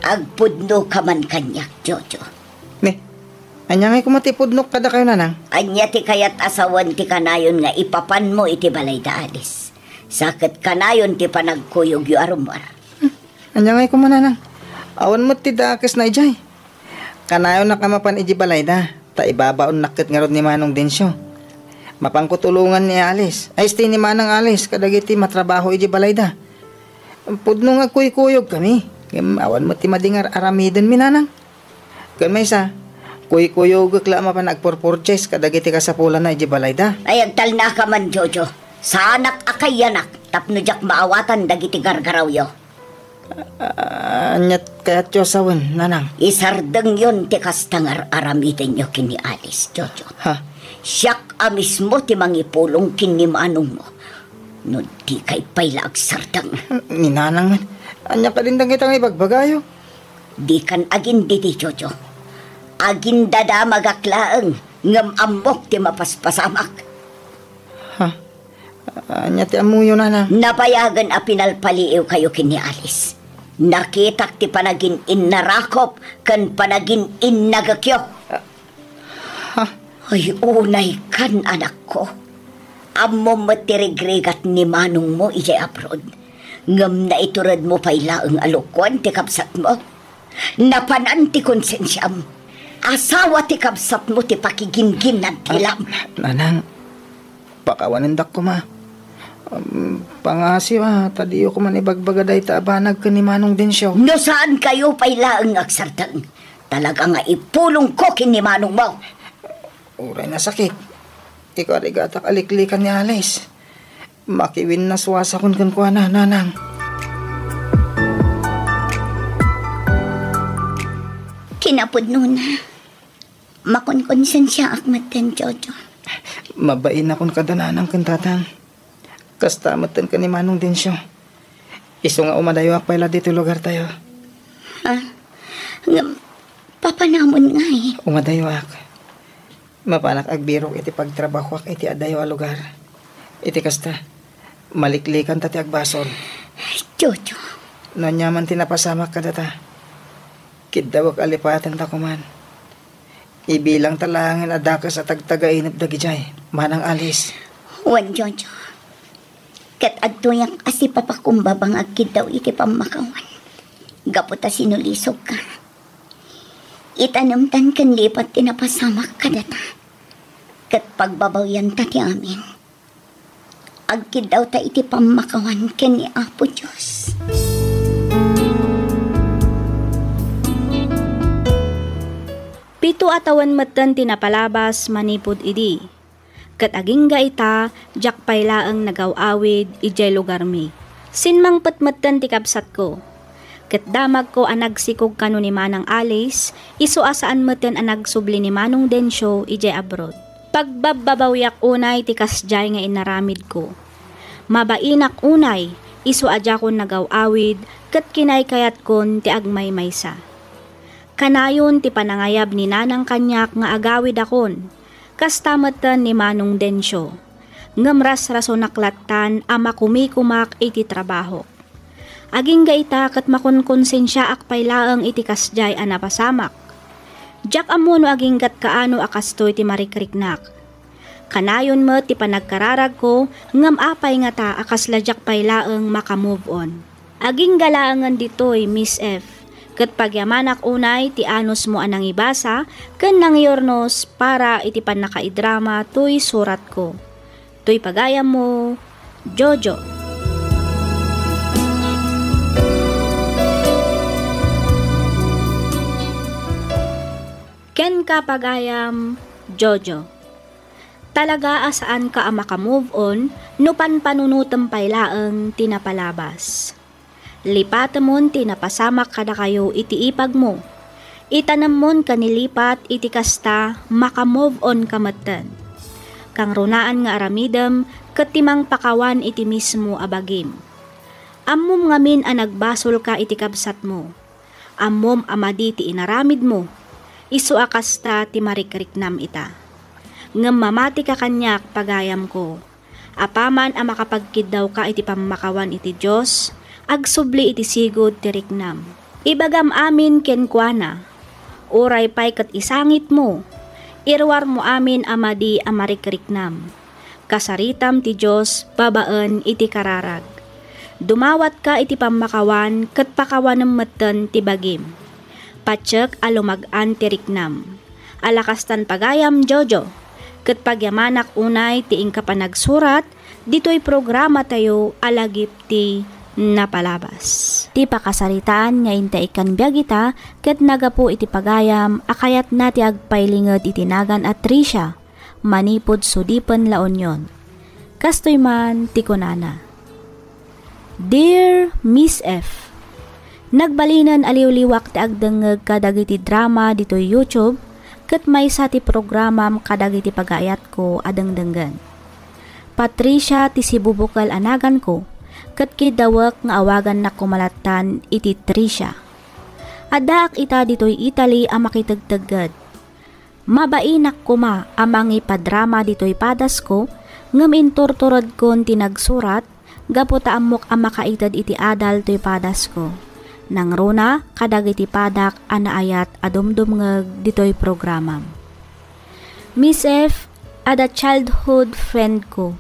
Agpudno ka man kaniak, Jojo. Ne, ania ngay koma ti pudnok kadakayo, Nanang? Ania ti kayat a sawen ti kanayon nga ipapanmo iti balay da Alice? Sa ket kanayon ti panagkuyogyo a rummuar. Hmm, ania ngay koma, Nanang? Awan met ti dakesna idiay. Kanayonak a mapan idiay balayda, ta ibabaonnak ket ngarud ni Manong Dencio. Mapanko tulongan ni Alice, ay, isti ni Manang Alice, kadagiti matrabaho idiay balayda. Pudno nga agkuykuyogkami, ngem awan met ti madi nga ar-aramidenmi, Nanang. Ken maysa, kuykuyogek la a mapan agpurpurchase kadagiti kasapulanna idiay balayda. Ay, agtalnaka man, Jojo. Saanak a kayanak tapno diak maawatan dagiti gargarawyo. Ah, aniat kayatyo a sawen, Nanang? Isardengyon ti kasta nga ar-aramidenyo ken ni Alice, Jojo. Ha? Siak a mismo ti mangipulong ken ni manongmo. No dikay pay la agsardeng. Ni Nanang man. Ania kadin dagita nga ibagbagayo? Dikan agindidi, Jojo. Agindadamagak laeng, ngem ammok ti mapaspasamak. Ha? Ania ti ammoyo, Nanang? Nabayagen a pinalpaliiwkayo ken ni Alice. Nakitak ti panagin-innarakop ken panagin-innagekyo. Ah. Ha? Ay, unaykan, anakko. Ammom met ti rigrigat ni manongmo idiay abroad. Ngem naituredmo pay laeng a lokoan ti kabsatmo. Napanan ti konsensiam. Asawa ti kabsatmo ti pakigingginnan ti Ah, ilam. Nanang, pakawanendak koma. Um, pangasiw a, ta diyo koma ibagbaga dayta a banag ken ni Manong Dencio. No saankayo pay laeng nga agsardeng, talaga nga ipulongko ken ni manongmo. Uray nasakit, ikarigatak a liklikan ni Alice. Makiwinnaswasakon kenkuana, Nanang. Kinapudnona, makonkonsensiaak metten, Jojo. Mabainakon kada Nanang ken Tatang. Kasta metten ken ni Manong Dencio. Isu nga umadayoak pay la ditoy lugartayo. Ha? Ngem, papanamon ngay? Umadayoak. Mapanak agbirok iti pagtrabahoak iti adayo a lugar. Iti kasta, maliklikanta ti agbasol. Jojo. No aniaman ti napasamak kadata, kiddawek a lipatenta koman. Ibilangta laengen a dakes a tagtagainep dagidiay, Manang Alice. Wen, Jojo. Ket adtoyak a sipapakumbabang agkiddaw iti pammakawan. Gapu ta sinulisogka. Itanemtan ken lipat ti napasamak kadata. Ket pagbabawianta ti amin. Agkiddawta iti pammakawan ken ni Apo Dios. Pito a tawen metten ti napalabas manipud idi. Ket agingga ita, diak pay laeng nagaw-awid idiay lugarmi. Simmangpet metten ti kabsatko. Ket damagko a nagsikog kano ni Manang Alice, isu a saan metten a nagsubli ni Manong Dencio idiay abroad. Pagbabbabawiak unay ti kasdiay nga inaramidko. Mabainak unay, isu a diakon nagaw-awid, ket kinaykayatkon ti agmaymaysa. Kanayon ti panangayab ni Nanang kaniak nga agawidakon, kasta metten ni Manong Dencio. Ngem rasrasonak lattan a makumikumak iti trabahok. Agingga ita ket makonkonsensiaak pay laeng iti kasdiay a napasamak. Diak ammo no aginggat kaano a kastoy ti marikriknak. Kanayon met ti panagkararagko, ngem apay ngata a kasla diak pay laeng maka-move on? Agingga laengen ditoy, Miss F, ket pagyamanak unay ti anusmo a nangibasa ken nangiurnos para iti pannakaidrama toy suratko. Toy pagayammo, Jojo. Kenka pagayam, Jojo. Talaga a saanka a maka-move on no panpanunotem pay laeng ti napalabas. Lipatemon ti napasamak kadakayo iti ipagmo. Itanemmon ken ilipat iti kasta, maka-move on ka metten. Kangrunaan nga aramidem ket ti mangpakawan iti mismo a bagim. Ammom ngamin a nagbasolka iti kabsatmo. Ammom a madi ti inaramidmo. Isu a kasta ti marikriknam ita. Ngem mamatika kaniak, pagayamko. Apaman a makapagkiddawka iti pammakawan iti Dios, agsubli iti sigud ti riknam. Ibagam amin kenkuana, uray pay ket isangitmo, iruarmo amin a madi a marikriknam. Kasaritam ti Dios babaen iti kararag. Dumawatka iti pammakawan ket pakawanem metten ti bagim. Patiek a lumag-an ti riknam. Ala kastan pagayam, Jojo, ket pagyamanak unay ti inka panagsurat ditoy programatayo a Lagip ti Napalabas. Ti pakasaritaan nga inta ikkan biag ita ket nagapu iti pagayam a kayatna ti agpailinged iti nagan a Tricia manipud sudipen La Union. Kastoy man ti kunana, Dear Miss F, nagbalinen a liwliwak ti agdengngeg kadagiti drama ditoy YouTube ket maysa ti programam kadagiti pagaayatko a dengdenggen. Patricia ti sibubukel a naganko, ket kiddawek nga awagannak koma lattan iti Tricia. Addaak ita ditoy Italy a makitegtegged. Mabainak koma a mangipadrama ditoy padasko, ngem inturturedkon ti nagsurat gapu ta ammok a makaited iti adal toy padasko. Nangruna kadagiti padak a naayat a dumdumngeg ditoy programam. Miss F, adda childhood friend ko,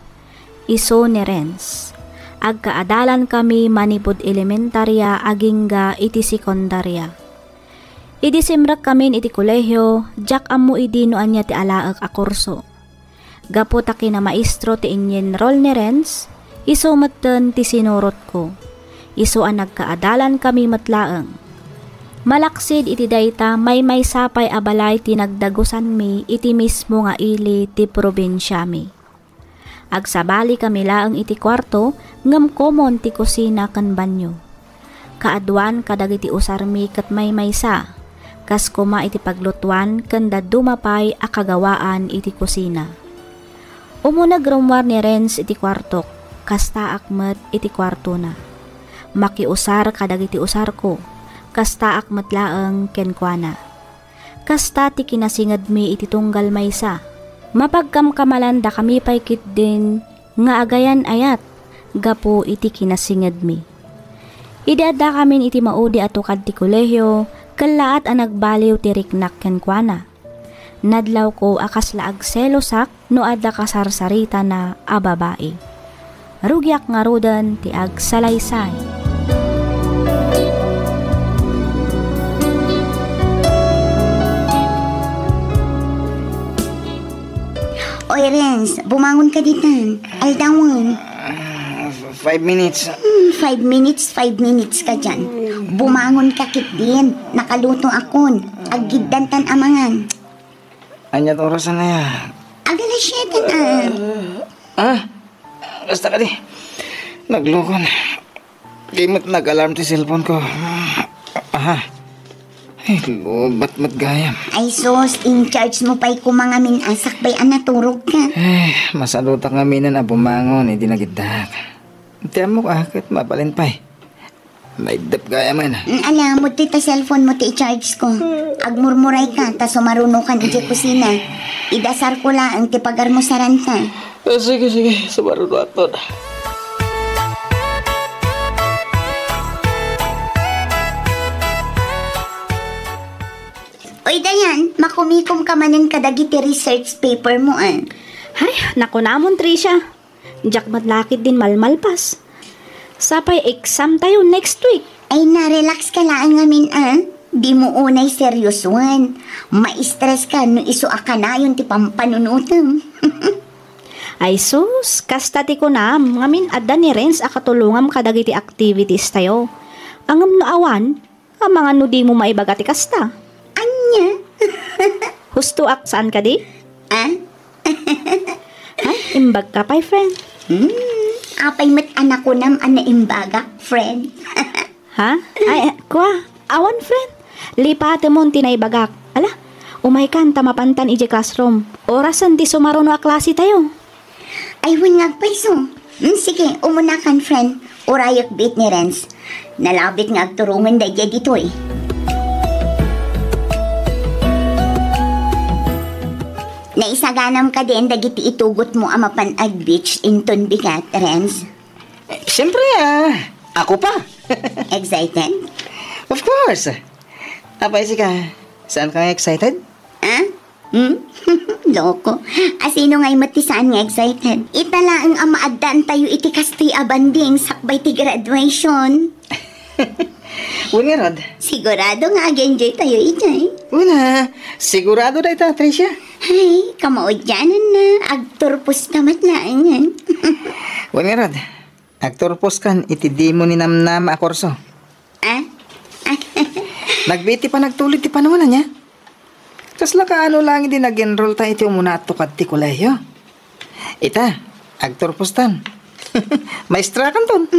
isu ni Renz. Agkaadalankami manipud elementaria agingga iti sekundaria. Idi simrekkamin iti kolehio, diak ammo idi no ania ti alaek a kurso. Gapu ta kinamaestro ti inyinrol ni Renz, isu metten ti sinurotko. Isu a nagkaadalankami met laeng. Malaksid iti dayta, maymaysa pay a balay ti nagdagusanmi iti mismo nga ili ti probinsiami. Agsabalikami laeng iti kuarto, ngem komon ti kusina ken banio. Kaaduan kadagiti usarmi ket maymaysa, kas koma iti paglutuan ken dadduma pay a kagawaan iti kusina. Umuneg rummuar ni Renz iti kuartok, kastaak met iti kuartona. Makiusar kadagiti usarko, kastaak met laeng kenkuana. Kasta ti kinasingedmi iti tunggal maysa. Mapagkamkamalandakami pay ketdin nga agayan-ayat gapu iti kinasingedmi. Idi addakamin iti maudi a tukad ti kolehio, kellaat a nagbaliw ti riknak kenkuana. Nadlawko a kasla agselosak no adda kasarsaritana a babai. Rugiak ngaruden ti agsalaysay. Oy, Renz, bumangon ka ditan. Aldawen. Ah, f-, five minutes. Hmm, five minutes, five minutes ka dyan. Bumangon ka ketdin. Nakaluto akon. Aggiddan tan amangan. Ania ti orasan aya? Agala siete na. Ah? Kasta kadi. Naglukon. Di met nag-alarm ti cellphone ko. Aha. Ay, lowbat met gayam. Ay sus, in charge mo pay koma ngamin a sakbay a naturog ka. Eh, masadutak ngaminen a bumangon idi nagiddak. Ti ammok a, ket mabalin pay. Maiddep gayam. Mm, ala, mudtoy ta cellphone mo ti i-charge ko. Agmurmuray ka, ta sumaruno kan idiay kusina. Idasar ko laeng ti pagarmusaran ta. Eh, sige, sige, sumaruno aton. Ay, Dayan, makumikom ka manen kadagiti research paper mo, ah. Ay, nakunamon, Tricia. Diak met lakit din malmalpas. Sapay exam tayo next week. Ay, na-relax ka laeng ngamin, ah. Di mo unay seryosoen. Ma-stress ka no isu a kanayon ti pampanunotem. Ay sus, kasta ti kunam, ngamin adda ni Renz a katulongam kadagiti activities tayo. Ngem no awan, amangan no dimo maibaga ti kasta. Ania? Husto ak, saan kadi? Ah? Ay, imbag ka pay, friend. Hmm, apay met a nakunam a naimbagak, friend? Ha? Ay, eh, kua, awan, friend. Lipatemon ti naibagak. Ala, umaykan ta mapantan idiay classroom. Orasen ti sumaruno a klase tayo. Ay, wen nga agpayso. Hmm, sige, umunakan, friend. Urayek biit ni Renz. Nalabit nga agturongen daydiay ditoy. Naisaganam kadin dagiti itugot mo a mapan ag-beach inton bigat, Renz? Eh, siyempre, ah, ako pa. Excited? Of course. Apay sika, saan ka nga excited? Ah? Hmm? Loko. Asino ngay met ti saan nga excited? Ita laeng a maaddaantayo iti kastoy a banding sakbay ti graduation. Wen ngarud. Sigurado nga ag-enjoy tayo idiay. Wen a, sigurado dayta, Tricia. Ay, kamaudiananna, agturposta met laengen. Wen ngarud, agturposkan iti dimo ninamnama a kurso. Ah? Nagbiit ti panagtulid ti panungan, ania? Kasla kaano laeng idi nag-enroll ta iti umuna a tukad ti kolehiyo? Ita, agturpostan. Maestra kanton.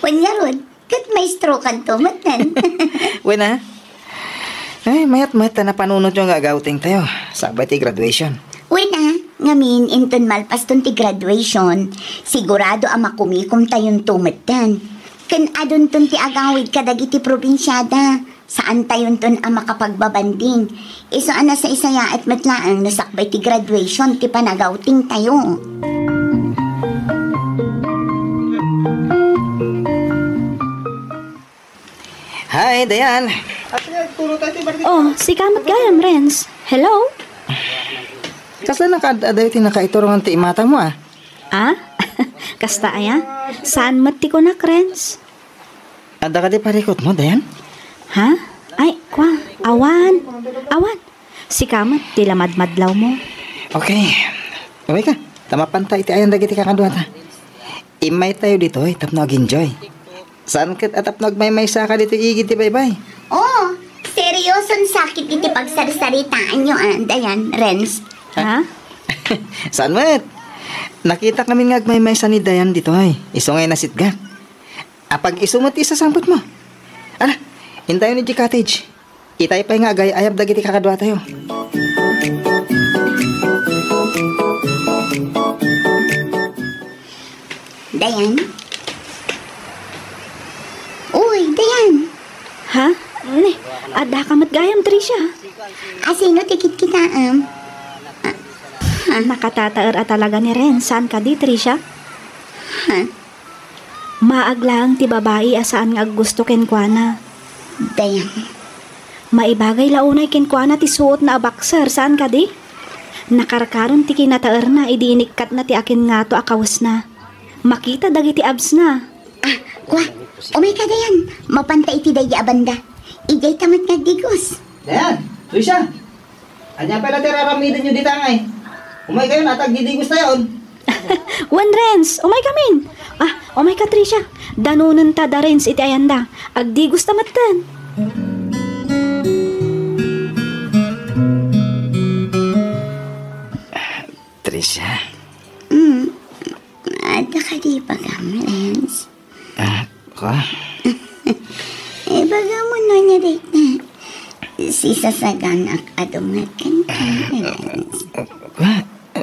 Wen ngarud, ket maestro kanto met. Wen a? Ay, mayat met ta napanunotyo nga ag-outing tayo, sakbay ti graduation. Wen a, ngamin inton malpaston ti graduation, sigurado a makumikom tayonto metten. Ken adunton ti agawid kadagiti probinsiada. Saan tayonton a makapagbabanding. Isu a nasaysayaat met laeng no sakbay ti graduation ti panag-outing tayo. Hi, Dayan. Oh, sika met gayam, Renz. Hello? Kasla nakaad-adayo ti nakaiturongan ti imata mo, ah? Ah? Kasta aya? Saan met ti kunak, Renz? Adda kadi parikutmo, Dayan? Ha? Ay, kua, awan. Awan. Sika met ti lamadmadlawmo. Okay. Umayka, ta mapanta iti ayan dagiti kakaduata. Immaytayo ditoy tapno ag-enjoy. Saan ket a tapno agmaymaysaka ditoy igid ti baybay? Oh, serioson sakit iti pagsarsaritaanyo, ah, Dayan, Renz. Ha? Saan met? Nakitak ngamin nga agmaymaysa ni Dayan ditoy. Isu ngay nasitgak. Apag-isu met ti sasangpetmo. Ala, intayon idiay cottage. Itay pay nga agay-ayab dagiti kakaduatayo. Dayan? Uy, Dayan! Ha? Ne, adda ka met gayam, Tricia? Asino ti kitkitaem? Ah, ha? Nakatataer a talaga ni Renz, saan kadi, Tricia? Ha? Maag laeng ti babai a saan nga aggusto kenkuana. Dayang. Maibagay la unay kenkuana ti suotna a boxer, saan kadi? Nakarkaron ti kinataerna idi inikkatna ti akin ngato a kawesna. Makita dagiti absna. Ah, kua, umayka, Dayan. Mapanta iti daydi a banda. Idiay ta met nga agdigos. Dayan, Luisa. Ania pay la ti ar-aramidenyo dita ngay? Umaykayon, ta agdidigos tayon. Wen, Renz, umaykamin. Ah, umayka, Tricia. Danonenta da Renz iti ayanda. Agdigosta metten. Tricia. Mm. Adda kadi ibagam, Renz? Ah, kua? Ibagam no ania dayta. Sisasaganak a dumngeg kenka, Renz. Kua?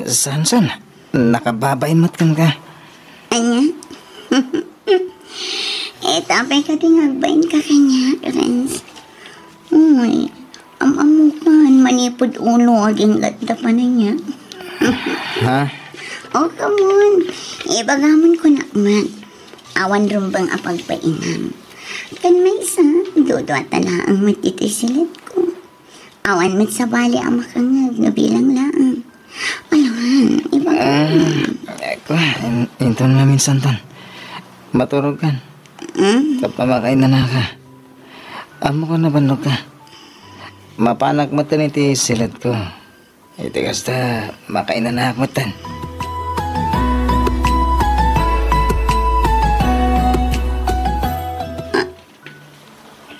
Saan, saan? Nakababain met kenka. Ania? Ita pay kadi nga agbainka kaniak, Renz. Uy, am-ammokan, manipud ulo, aginggatta pay ania. Ha? Oh, come on. Ibagamon kunak met. Awan rumbeng a pagbainam. Ken maysa, duduata laeng met ditoy silitko. Awan met sabali a makangngeg no bilang laeng. Ayan, ibagam. Ah, eko, in-, inton maminsanton. Maturogkan. Hmm? Tapno makainanaka. Ammok a nabannogka. Mapanak metten iti siledko. Iti kasta, makainanaak metten.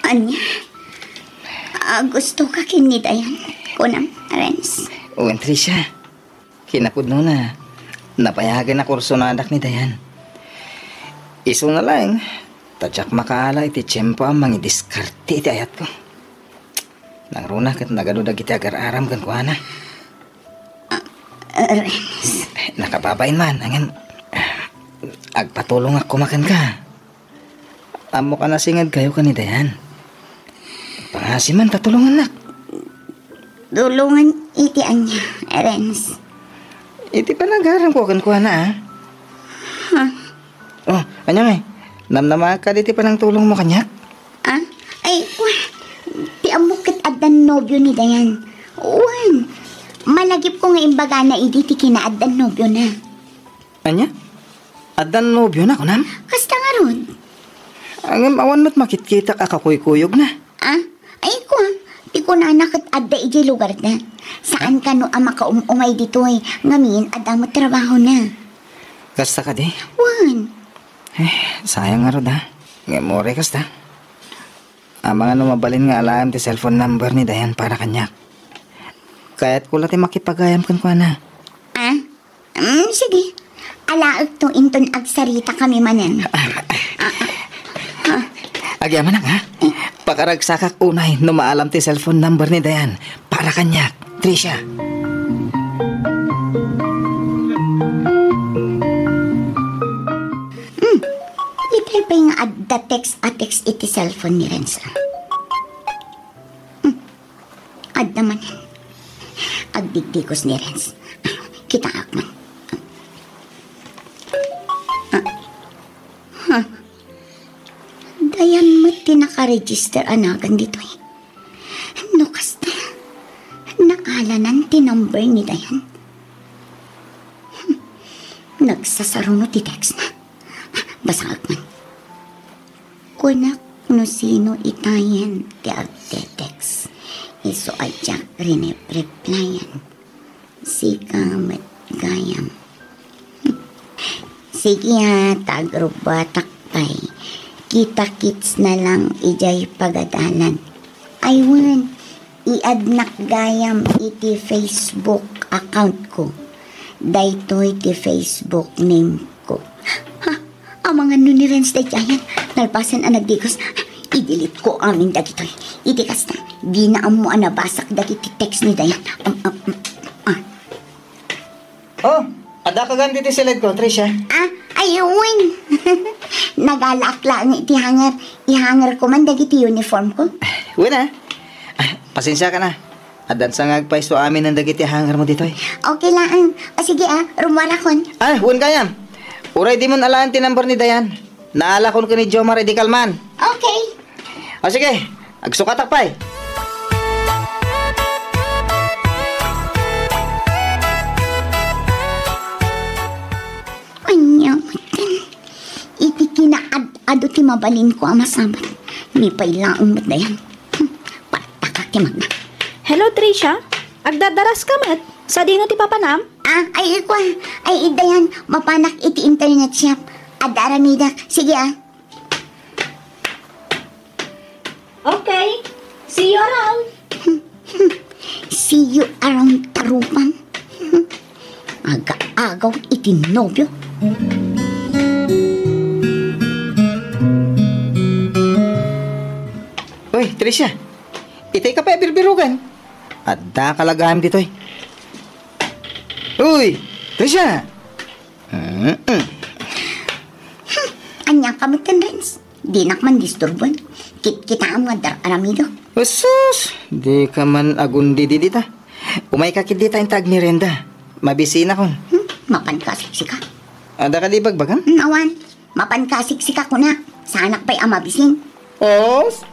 Ania? Ah, gustoka ken ni Dayan, kunam, Renz? Wen, Tricia. Kinapudnona, napayagen a kursonadak ni Dayan. Isuna laeng, ta diak makaala iti tiempo a mangidiskarte iti ayatko. Nangruna ket nagadu dagiti agar-aram kenkuana. Ah, Renz. Nakababain man, ngem agpatulongak koma kenka. Ammok a nasingadkayo ken ni Dayan. Pangasiman ta tulongannak. Tulongan iti ania, Renz? Iti panagaramko kenkuana, a? Ha? Oh, ania ngay? Namnamaak kadi ti panangtulongmo kaniak? Ah? Ay, wa-, ti ammok ket addan nobio ni Dayan. Wen, malagipko nga imbagana idi ti kinaaddan nobiona. Ania? Addan nobiona, kunam? Kasta ngarud. Ngem awan met makitkitak a kakuykuyogna. Ah? Ay, kua, ti kunana ket adda idiay lugarda. Saan kano a makaum-umay ditoy, ngamin adda met trabahona. Kasta kadi? Wen. Eh, sayang ngarud, a. Ngem uray kasta. Amangan no mabalin nga alaem ti cellphone number ni Dayan para kaniak. Kayatko la ti makipagayam kenkuana. Ah? Mm, sige. Alaekto inton agsaritakami manen. Ah, ah, ah. Agyamanak, a? Pakaragsakak unay no maalam ti cellphone number ni Dayan para kaniak, Tricia. Hmm. Itay pay nga adda text a text iti cellphone ni Renz, a. Hmm. Adda manen. Agdigdigos ni Renz. Kitaak man. Ah. Ha? Dayan met ti nakaregister a nagan ditoy. No kasta, naalanan ti number ni Dayan. Nagsasaruno ti textna. Basaek man. Kunak no sino itayen ti agte-text. Isu a diak rinep-replyan. Sika met gayam. Sige a, ta agrubbuatak pay. Kita-kits na lang idiay pagadalan. Ay wen, i-addnak gayam iti Facebook account ko. Daytoy ti Facebook name ko. Ha? Amangan no ni Renz daydiayen, nalpasen a nagdigos. I-delete ko amin dagitoy. Iti kasta, dina ammo a nabasak dagiti text ni Dayan. Am, am, am, ah. Oh, adda ka gayam ditoy siledko, Tricia? Ah, ay, wen. Nagalaak laeng iti hanger. Ihanger ko man dagiti uniform ko. Wen, a. Ah, pasensiakan a. Addan sa nga agpaiso amin dagiti hangermo ditoy. Okay laeng. O sige a, rummuarakon. Ah, wen gayam. Uray dimon alaen ti number ni Dayan. Naalakon ken ni Jomar idi kalman. Okay. O sige, agsukatak pay. Ania metten. Iti kinaad-ado ti mabalinko a masabat. Ni pay laeng met Dayan. Hmm, partakak ti magna. Hello, Tricia. Agdardaraska met. Sadino ti papanam? Ah, ay, ikua. Ay, Dayan, mapanak iti internet shop. Adda aramidek. Sige, a. Okay. See you around. See you around, tarupang. Aga-agaw iti nobio. Uy, Tricia. Itay ka pay a birbirugan. Adda ka la gayam ditoy. Uy, Tricia. Mm-mm. Hmm, ania ka metten, Renz? Dinak man disturboen. Kitkitaem nga dar-aramidek. Asus, di ka man agundi dita. Umayka ket dita inta agmerienda. Mabisinakon. Hmm, mapanka a siksika. Adda kadi ibagbagam? Hmm, awan. Mapanka a siksika kunak. Saanak pay a mabisin. Os,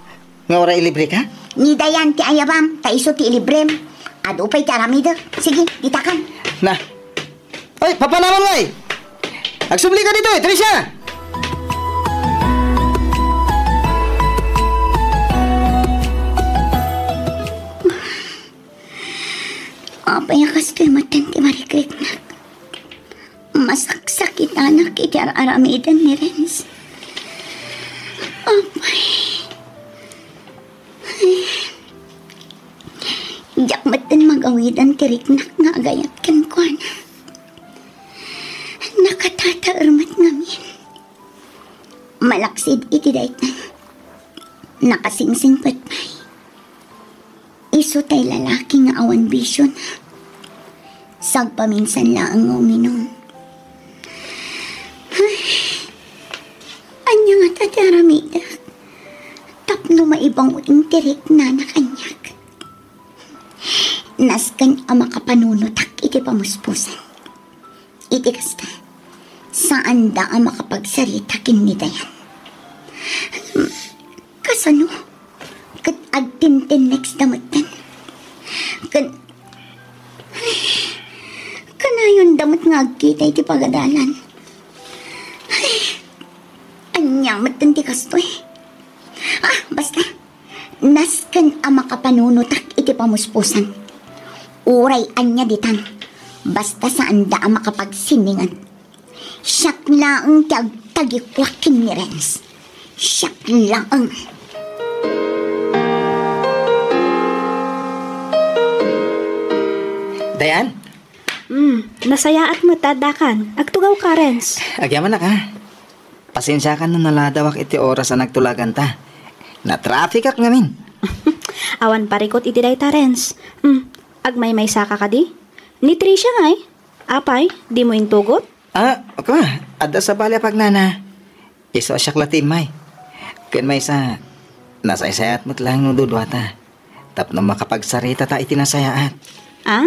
nga uray ilibreka? Ni Dayan ti ayabam, ta isu ti ilibrem. Adu pay ti aramidek. Sige, ditakan. Na. Ay, papanamon ngay! Agsubli ka ditoy, Tricia! Apay a kastoy metten ti marikriknak? Masaksakitanak iti ar-aramiden ni Renz. Apay. Diak metten magawidan ti riknak nga agayat kenkuana. Nakatataer met ngamin. Malaksid iti dayta, nakasingsingpet pay. Isu tay lalaki nga awan bisiona. Sagpaminsan laeng nga uminum. Ay, ania ngata ti aramidek tapno maibangwing ti riknana kaniak? Nasken a makapanunotak iti pamuspusan. Iti kasta, saanda a makapagsarita ken ni Dayan. Kasano? Ket agtintinneksda metten. Ken, kanayonda met nga agkita iti pagadalan. Ay, ania metten ti kastoy? Ah, basta. Nasken a makapanunotak iti pamuspusan. Uray ania ditan, basta saanda a makapagsiningan. Siak laeng ti agtagikuak ken ni Renz. Siak laeng. Dayan? Hmm, nasayaat met ta addakan. Agtugawka, Renz. Agyamanak, a. Pasensiakan no naladawak iti oras a nagtulaganta. Natrafikak ngamin. Awan parikut iti dayta, Renz. Hmm, agmaymaysaka kadi? Ni Tricia ngay? Apay, dimo intugot? Ah, ka, adda sabali a pagnana. Isu a siak la ti immay. Ken maysa, nasaysayaat met laeng no duduata. Tapno makapagsaritata iti nasayaat. Ah?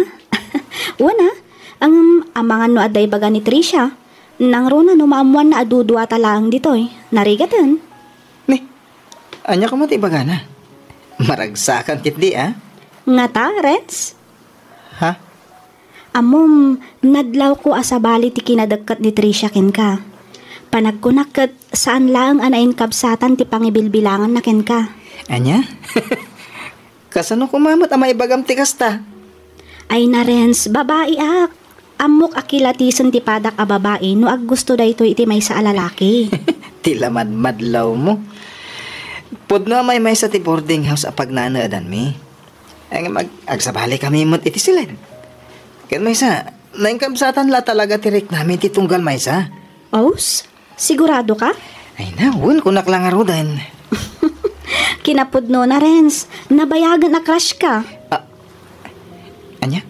Wen a. Ngem amangan no adda ibaga ni Tricia. Nangruna no maammoanna a duduata laeng ditoy. Narigaten. Ni, ania koma ti ibagana? Maragsakan ketdi, a? Ngata, Renz? Ha? Ammom, nadlawko a sabali ti kinadekket ni Tricia kenka. Panagkunak ket saan laeng a nainkabsatan ti pangibilbilanganna kenka. Ania? Kasano koma met a maibagam ti kasta? Ay na, Renz, babaiak. Ammok a kilatisen ti padak a babai no aggusto daytoy iti maysa a lalaki. Ti lamadmadlawmo. Pudno a maymaysa ti boarding house a pagnanaedanmi. Ngem ag-, agsabalikami met iti siled. Ken maysa, nainkabsatan la talaga ti riknami ti tunggal maysa. Aus? Sigurado ka? Ay na, wen, kunak la ngaruden. Kinapudnona, Renz. Nabayagen a crush ka. Ah, ania?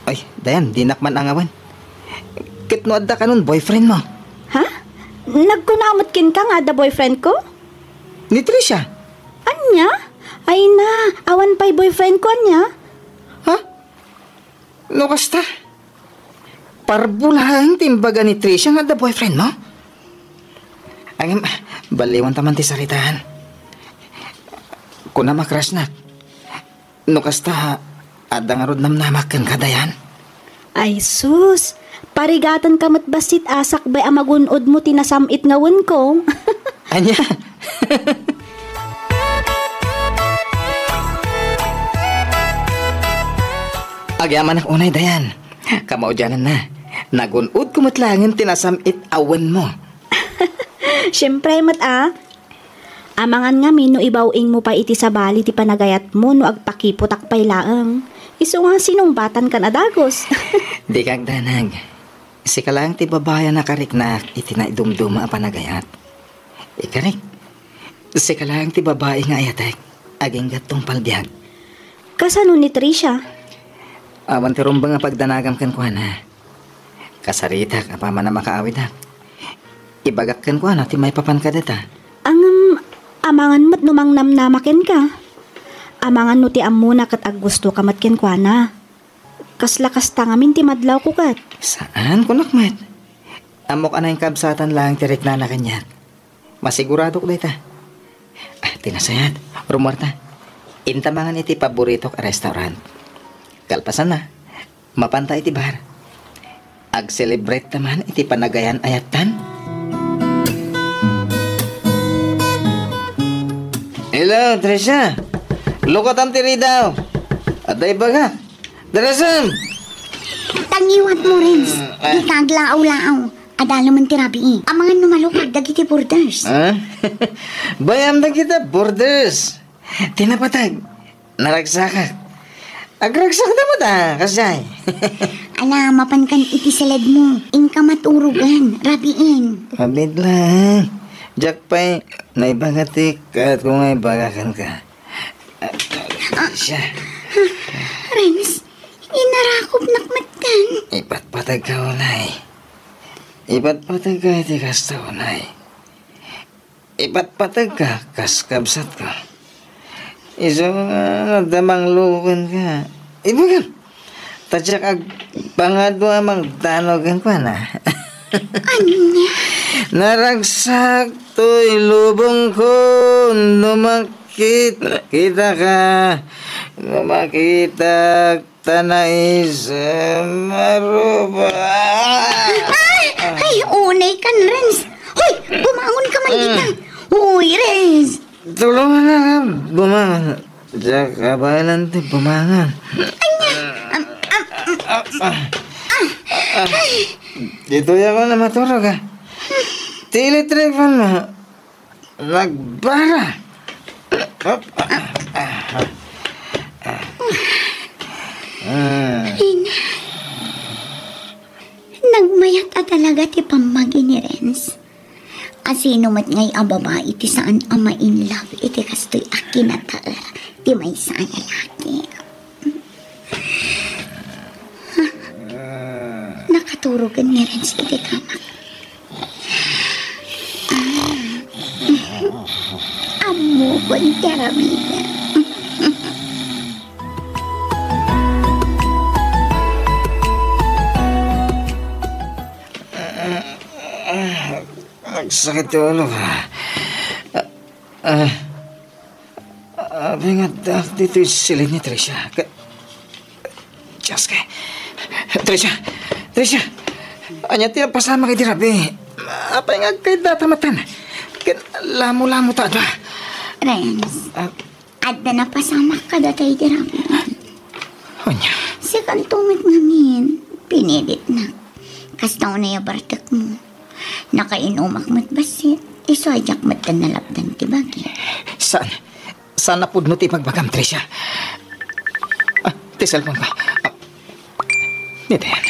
Ay, Dayan, dinak man angawan. Ket no adda kanon boyfriend mo? Ha? Nagkuna met kenka nga adda boyfriend ko? Ni Tricia. Ania? Ay na, awan pay boyfriend ko, ania? Ha? No kasta, parbulaen ti imbaga ni Tricia nga adda boyfriend mo? Ngem, baliwan ta man ti saritaan. Kunam a crush nak. No kasta, adda ngarud namnamak kenka, Dayan? Ay sus, parigatenka met bassit a sakbay a magun-odmo ti nasam-it nga wenko. Ania? Agyamanak unay, Dayan. Kamaudiananna, nagun-odko met laengen ti nasam-it a wenmo. Siempre met a. Amangan ngamin no ibaw-ingmo pay iti sabali ti panagayatmo no agpakiputak pay laeng. Isu nga sinungbatankan a dagus. Dika agdanag. Sika laeng ti babai a nakariknak iti naidumduma a panagayat. Ikarik, sika laeng ti babai nga ayatek, agingga tungpal biag. Kasano ni Tricia? Awan ti rumbeng a pagdanagam kenkuana. Kasaritak apaman a makaawidak. Ibagak kenkuana ti maipapan kadata. Ngem, amangan met no mangnamnama kenka. Amangan no ti ammona ket aggustoka met kenkuana. Kasla kasta ngamin ti madlawko ket. Saan, kunak met. Ammok a nainkabsatan laeng ti riknana kaniak. Masiguradok dayta. Ah, ti nasayaat, Rummuarta, inta mangan iti paboritok a restaurant. Kalpasanna, mapanta iti bar. Ag-celebrate ta man iti panagayan-ayattan. Hello, Tricia. Lukatan ti ridaw. Adda ibaga. Darasan! Tangiwat mo, Renz. Ah. Di ka aglaaw-laaw. Adda laeng ti rabii. Amangan no malukag dagiti borders. Ah? Bayam dagita borders. Ti napateg, naragsakak. Agragsakda met a, kasjay. Ala, mapankan iti seled mo. Inka maturogen, rabiin. Abit lang. Diak pay, naibaga ti kayatko nga ibaga kenka. Ah, siya. Renz, inarakopnak metten. Ipatpategka unay. Ipatpategka iti kasta unay. Ipatpategka kas kabsatko. Isu nga adda mangluko kenka. Ibagam. Ta diak agpangadu a mangdanaw kenkuana. Ania? Naragsak toy lubongko no makit-, kitaka. No makitak ta naisem a ruba. Ay! Ay, unay kan, Renz. Hoy, bumangon ka man dita. Hoy, Renz. Tulunganka bumangon. Diak kabaelan ti bumangon. Ania? Am, am, am, ah, ah, ay. Ditoy ako na maturog, ah. Ti electric fan mo. Nagbara. Hop. Ah. Ay, na. Nagmayat a talaga ti pammagi ni Renz. Asino met ngay a babai ti saan a ma-in love iti kastoy a kinataer ti maysa a lalaki? Nakaturogen ni Renz iti kamak. Ah. Ammokon ti aramidek. Nagsakit ti ulo. Ah, ah. Apay nga addaak ditoy silin ni Tricia? Ka-, Diyos ko. Tricia! Tricia! Ania ti napasamak iti rabii? Apay nga agkaydata metten? Ken lamo-lamo ta adda. Renz, ah, adda napasamak kadata iti rabii. Ania? Sikanto met ngamin, pinilitnak. Kasta unay a bartekmo. Nakainumak met bassit, isu a diak met nalapdan ti bagi. Saan? Saan a pudno ti ibagbagam, Tricia? Ah, ti cellphone ko. Ah, ni Dayan.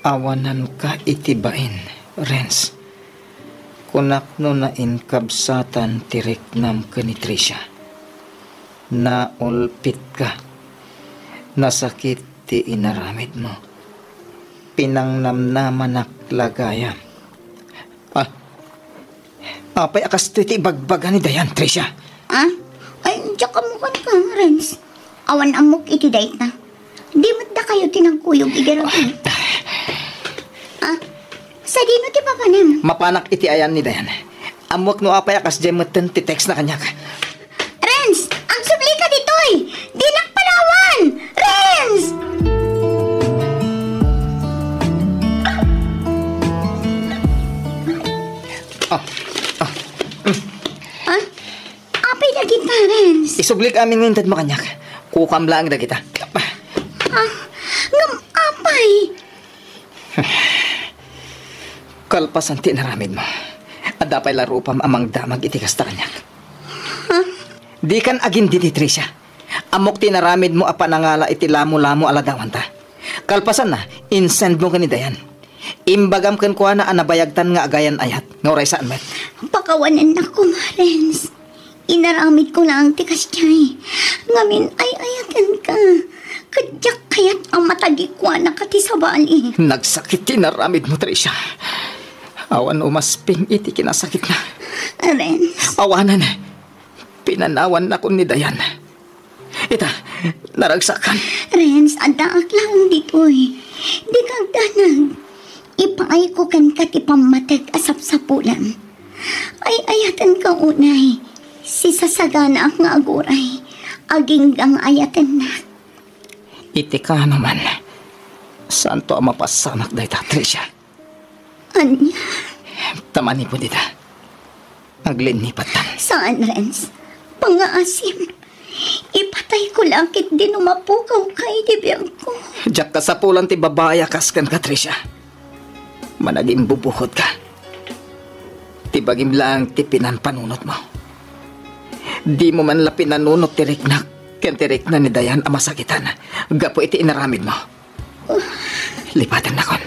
Awananka iti bain, Renz. Kunak no nainkabsatan ti riknam ken ni Tricia. Naulpitka. Nasakit ti inaramidmo. Pinangnamnamanak la gayam. Ah, apay a kastoy ti ibagbaga ni Dayan, Tricia? Ah? Ay, diak ammo kenka, Renz. Awan ammok iti dayta. Di met dakayo ti nagkuyog idi rabii. Ah? Sadino ti papanem? Mapanak iti ayan ni Dayan. Ammok no apay a kasdiay metten ti text na kaniak. Renz, agsublika ditoy! Dinak palawan! Renz! Ah, ah. Ah? Apay dagita, Renz? Isublik amin nga intedmo kaniak. Kukam laeng dagita. Ah, ngem apay? Kalpasan ti inaramidmo, adda pay la rupam a mangdamag iti kasta kaniak. Huh? Dikan agindidi, Tricia. Ammok ti inaramidmo a panangala iti lamo-lamo a ladawanta. Kalpasanna, insendmo ken ni Dayan. Imbagam kenkuana a nabayagtan nga agayan-ayat, nga uray saan met. Pakawanennak koma, Renz. Inaramidko laeng ti kasdiay. Ngamin, ay-ayatenka. Ket diak kayat a matagikuanaka ti sabali. Nagsakit ti inaramidmo, Tricia. Awan umasping iti kinasakitna. Renz. Awanen. Pinanawannakon ni Dayan. Ita, naragsakan. Renz, addaak laeng ditoy. Dika agdanag. Ipaayko kenka ti pammateg a sapsapulam. Ay-ayatenka unay. Sisasaganaak nga aguray, agingga nga ayatennak. Iti kaano man, saanto a mapasamak dayta, Tricia. Ania? Ta manipud ita, aglinnipattan. Saan, Renz. Pangngaasim. Ipatayko la ketdi no mapukawka iti biagko. Diak kasapulan ti babai a kas kenka, Tricia. Managimbubukodka. Ti bagim laeng ti pinanpanunotmo. Dimo man la pinanunot ti riknak ken ti rikna ni Dayan a masakitan gapu iti inaramidmo. Lipatennakon.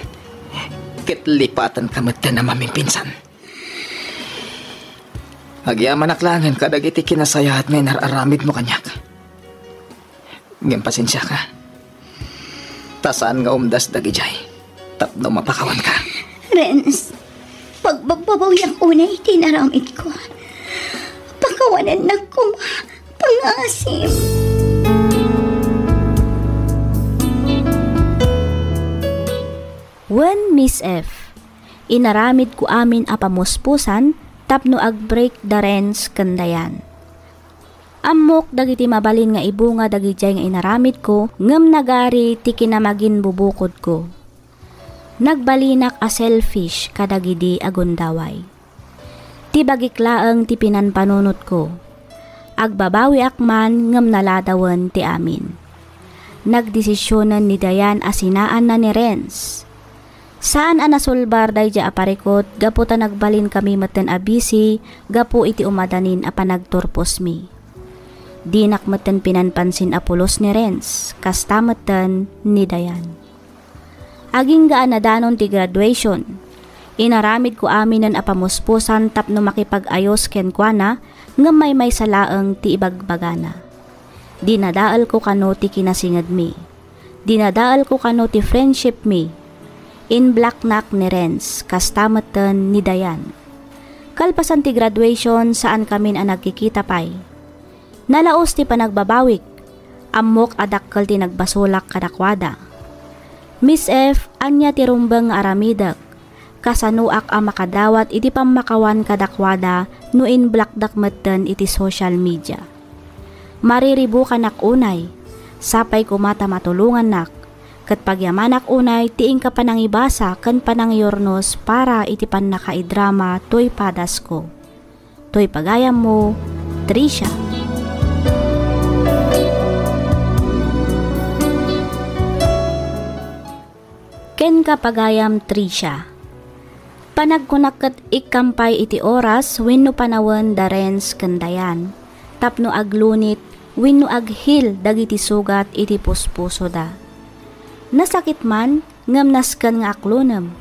Ket lipatenka metten a mamimpinsan. Agyamanak laengen kadagiti kinasayaat nga inar-aramidmo kaniak. Ngem pasensiaka. Ta saan nga umdas dagidiay tapno mapakawanka. Renz, pagbabbabawiak unay iti inaramidko. Pakawanennak koma, pangngaasim. Wen, Miss F, inaramidko amin a pamuspusan tapno agbreak da Renz ken Dayan. Ammok dagiti mabalin nga ibunga dagidiay nga inaramidko, ngem nagari ti kinamaginbubukodko. Nagbalinak a selfish kadagidi a gundaway. Ti bagik laeng ti pinanpanunotko. Agbabawiak man ngem naladawen ti amin. Nagdesisionen ni Dayan a sinaanna ni Renz. Saan a nasulbar daydiay a parikut gapu ta nagbalinkami metten a busy gapu iti umadanin a panagturposmi. Dinak metten pinanpansin a pulos ni Renz, kasta metten ni Dayan. Agingga a nadanon ti graduation. Inaramidko aminen a pamuspusan tapno makipag-ayos kenkuana, ngem maymaysa laeng ti ibagbagana. Dinadaelko kano ti kinasingedmi. Dinadaelko kano ti friendshipmi. Inblocknak ni Renz, kasta metten ni Dayan. Kalpasan ti graduation, saankamin a nagkikita pay. Nalaus ti panagbabawik. Ammok a dakkel ti nagbasolak kadakuada. Miss F, ania ti rumbeng nga aramidek? Kasanoak a makadawat iti pammakawan kadakuada no inblockdak metten iti social media? Mariribukanak unay, sapay koma ta matulongannak, ket pagyamanak unay ti inka panangibasa ken panangiyurnos para iti pannakaidrama toy padasko. Toy pagayammo, Tricia. Kenka, pagayam Tricia. Panagkunak ket ikkam pay iti oras wenno panawen da Renz ken Dayan tapno aglunit wenno aghil dagiti sugat iti puspusoda. Nasakit man, ngem nasken nga aklonem.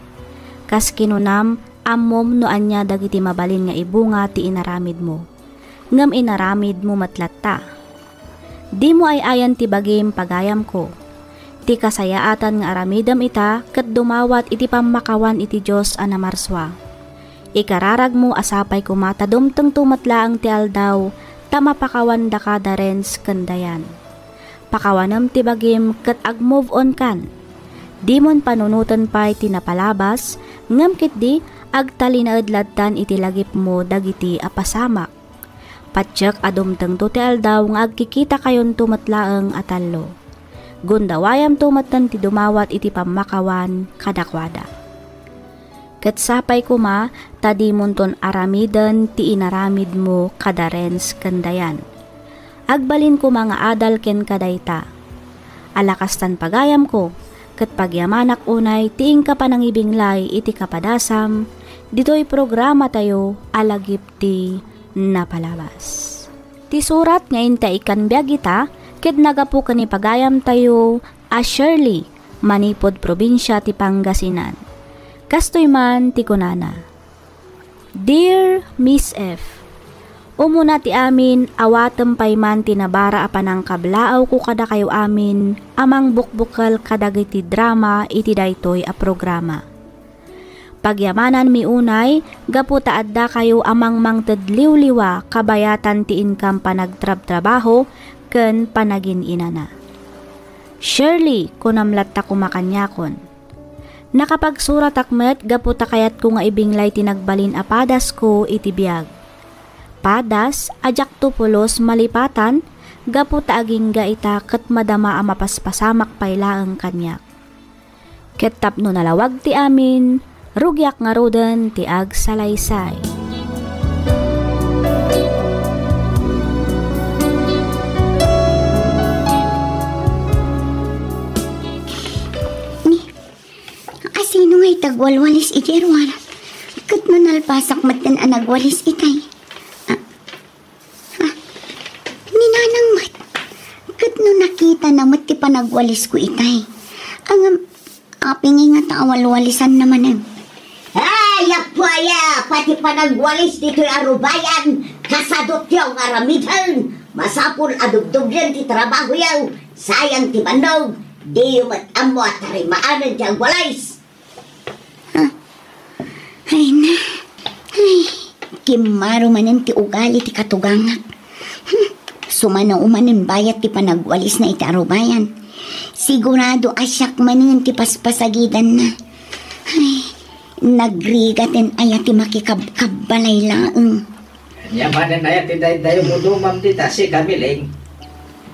Kas kinunam, ammom no ania dagiti mabalin nga ibunga ti inaramidmo. Ngem inaramidmo met latta. Dimo ay-ayan ti bagim, pagayamko. Ti kasayaatan nga aramidem ita ket dumawat iti pammakawan iti Dios a namarsua. Ikararagmo a sapay koma ta dumtengto met laeng ti aldaw ta mapakawandaka da Renz ken Dayan. Pakawanem ti bagim ket ag-move on kan. Dimon panunoten pay ti napalabas, ngem ketdi, agtalinaed lattan iti lagipmo dagiti a pasamak. Patiek a dumtengto ti aldaw nga agkikitakayonto met laeng a tallo. Gundawayamto metten ti dumawat iti pammakawan kadakuada. Ket sapay koma ta dimonton aramiden ti inaramidmo kada Renz ken Dayan. Agbalin koma nga adal kenka dayta. Ala kastan, pagayamko, ket pagyamanak unay ti inka panangibinglay iti kapadasam ditoy programatayo a Lagip ti Napalabas. Ti surat nga inta ikkan biag ita ket nagapu ken ni pagayamtayo a Shirley, manipud probinsia ti Pangasinan. Kastoy man ti kunana, Dear Miss F, umuna ti amin, awatem pay man ti nabara a panangkablaawko kadakayo amin a mangbukbukel kadagiti drama iti daytoy a programa. Pagyamananmi unay gapu ta addakayo a mangmangted liwliwa kabayatan ti inkam panagtrabtrabaho ken panagin-inana. Shirley, kunam latta koma kaniakon. Nakapagsuratak met gapu ta kayatko nga ibinglay ti nagbalin a padasko iti biag. Padas a diakto pulos malipatan gapu ta agingga ita ket madama a mapaspasamak pay laeng kaniak. Ket tapno nalawag ti amin, rugiak ngaruden ti agsalaysay. Ni, asino ngay ti agwalwalis idiay ruar? Ket no nalpasak metten a nagwalis itay? Ah, Ah, ni Nanang met. Ket no nakitana met ti panagwalisko itay. Ngem, apay ngay ngata a walwalisanna manen? Ay, Apo aya, pati panagwalis ditoy a rubayan, kasadutyo nga aramiden. Masapul a dubdublen ti trabahoyo. Sayang ti bannog, diyo met ammo a tarimaanen ti agwalis. Ah. Ay na. Ay, kimmaro manen ti ugali ti katugangak. Hmm, sumano manen bayat ti panagwalisna iti arubayan. Sigurado a siak manen ti paspasagidanna. Ay, nagrigaten aya ti makikabkabbalay laeng. Ania manen aya ti daydayumudumam dita, sika, Miling?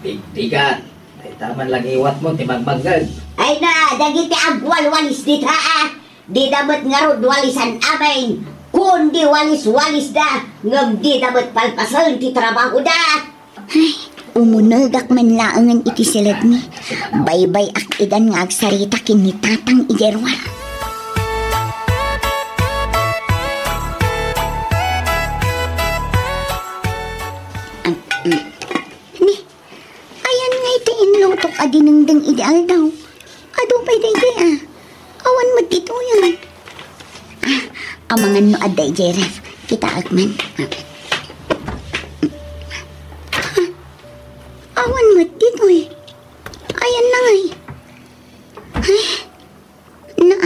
Bigbigat. Ay, taman lagiwatmo ti magmangngeg. Ay na, dagiti agwalwalis dita, a. Dida met ngarud walisan amin. Kundi walis-walisda, ngem dida met palpasen ti trabahoda. Ay, umunegak man laengen iti siledmi. Baybay-ak idan nga agsarita ken ni Tatang idiay ruar. Ah, mm. Ni, Ayan ngay ti inlutok a dinengdeng idi aldaw. Adu pay daydiay, a. Awan met ditoyen. Ah, amangan no adda idiay ref. Kitaek man. Ah, awan met ditoy. Ayan na ngay. Ay, na,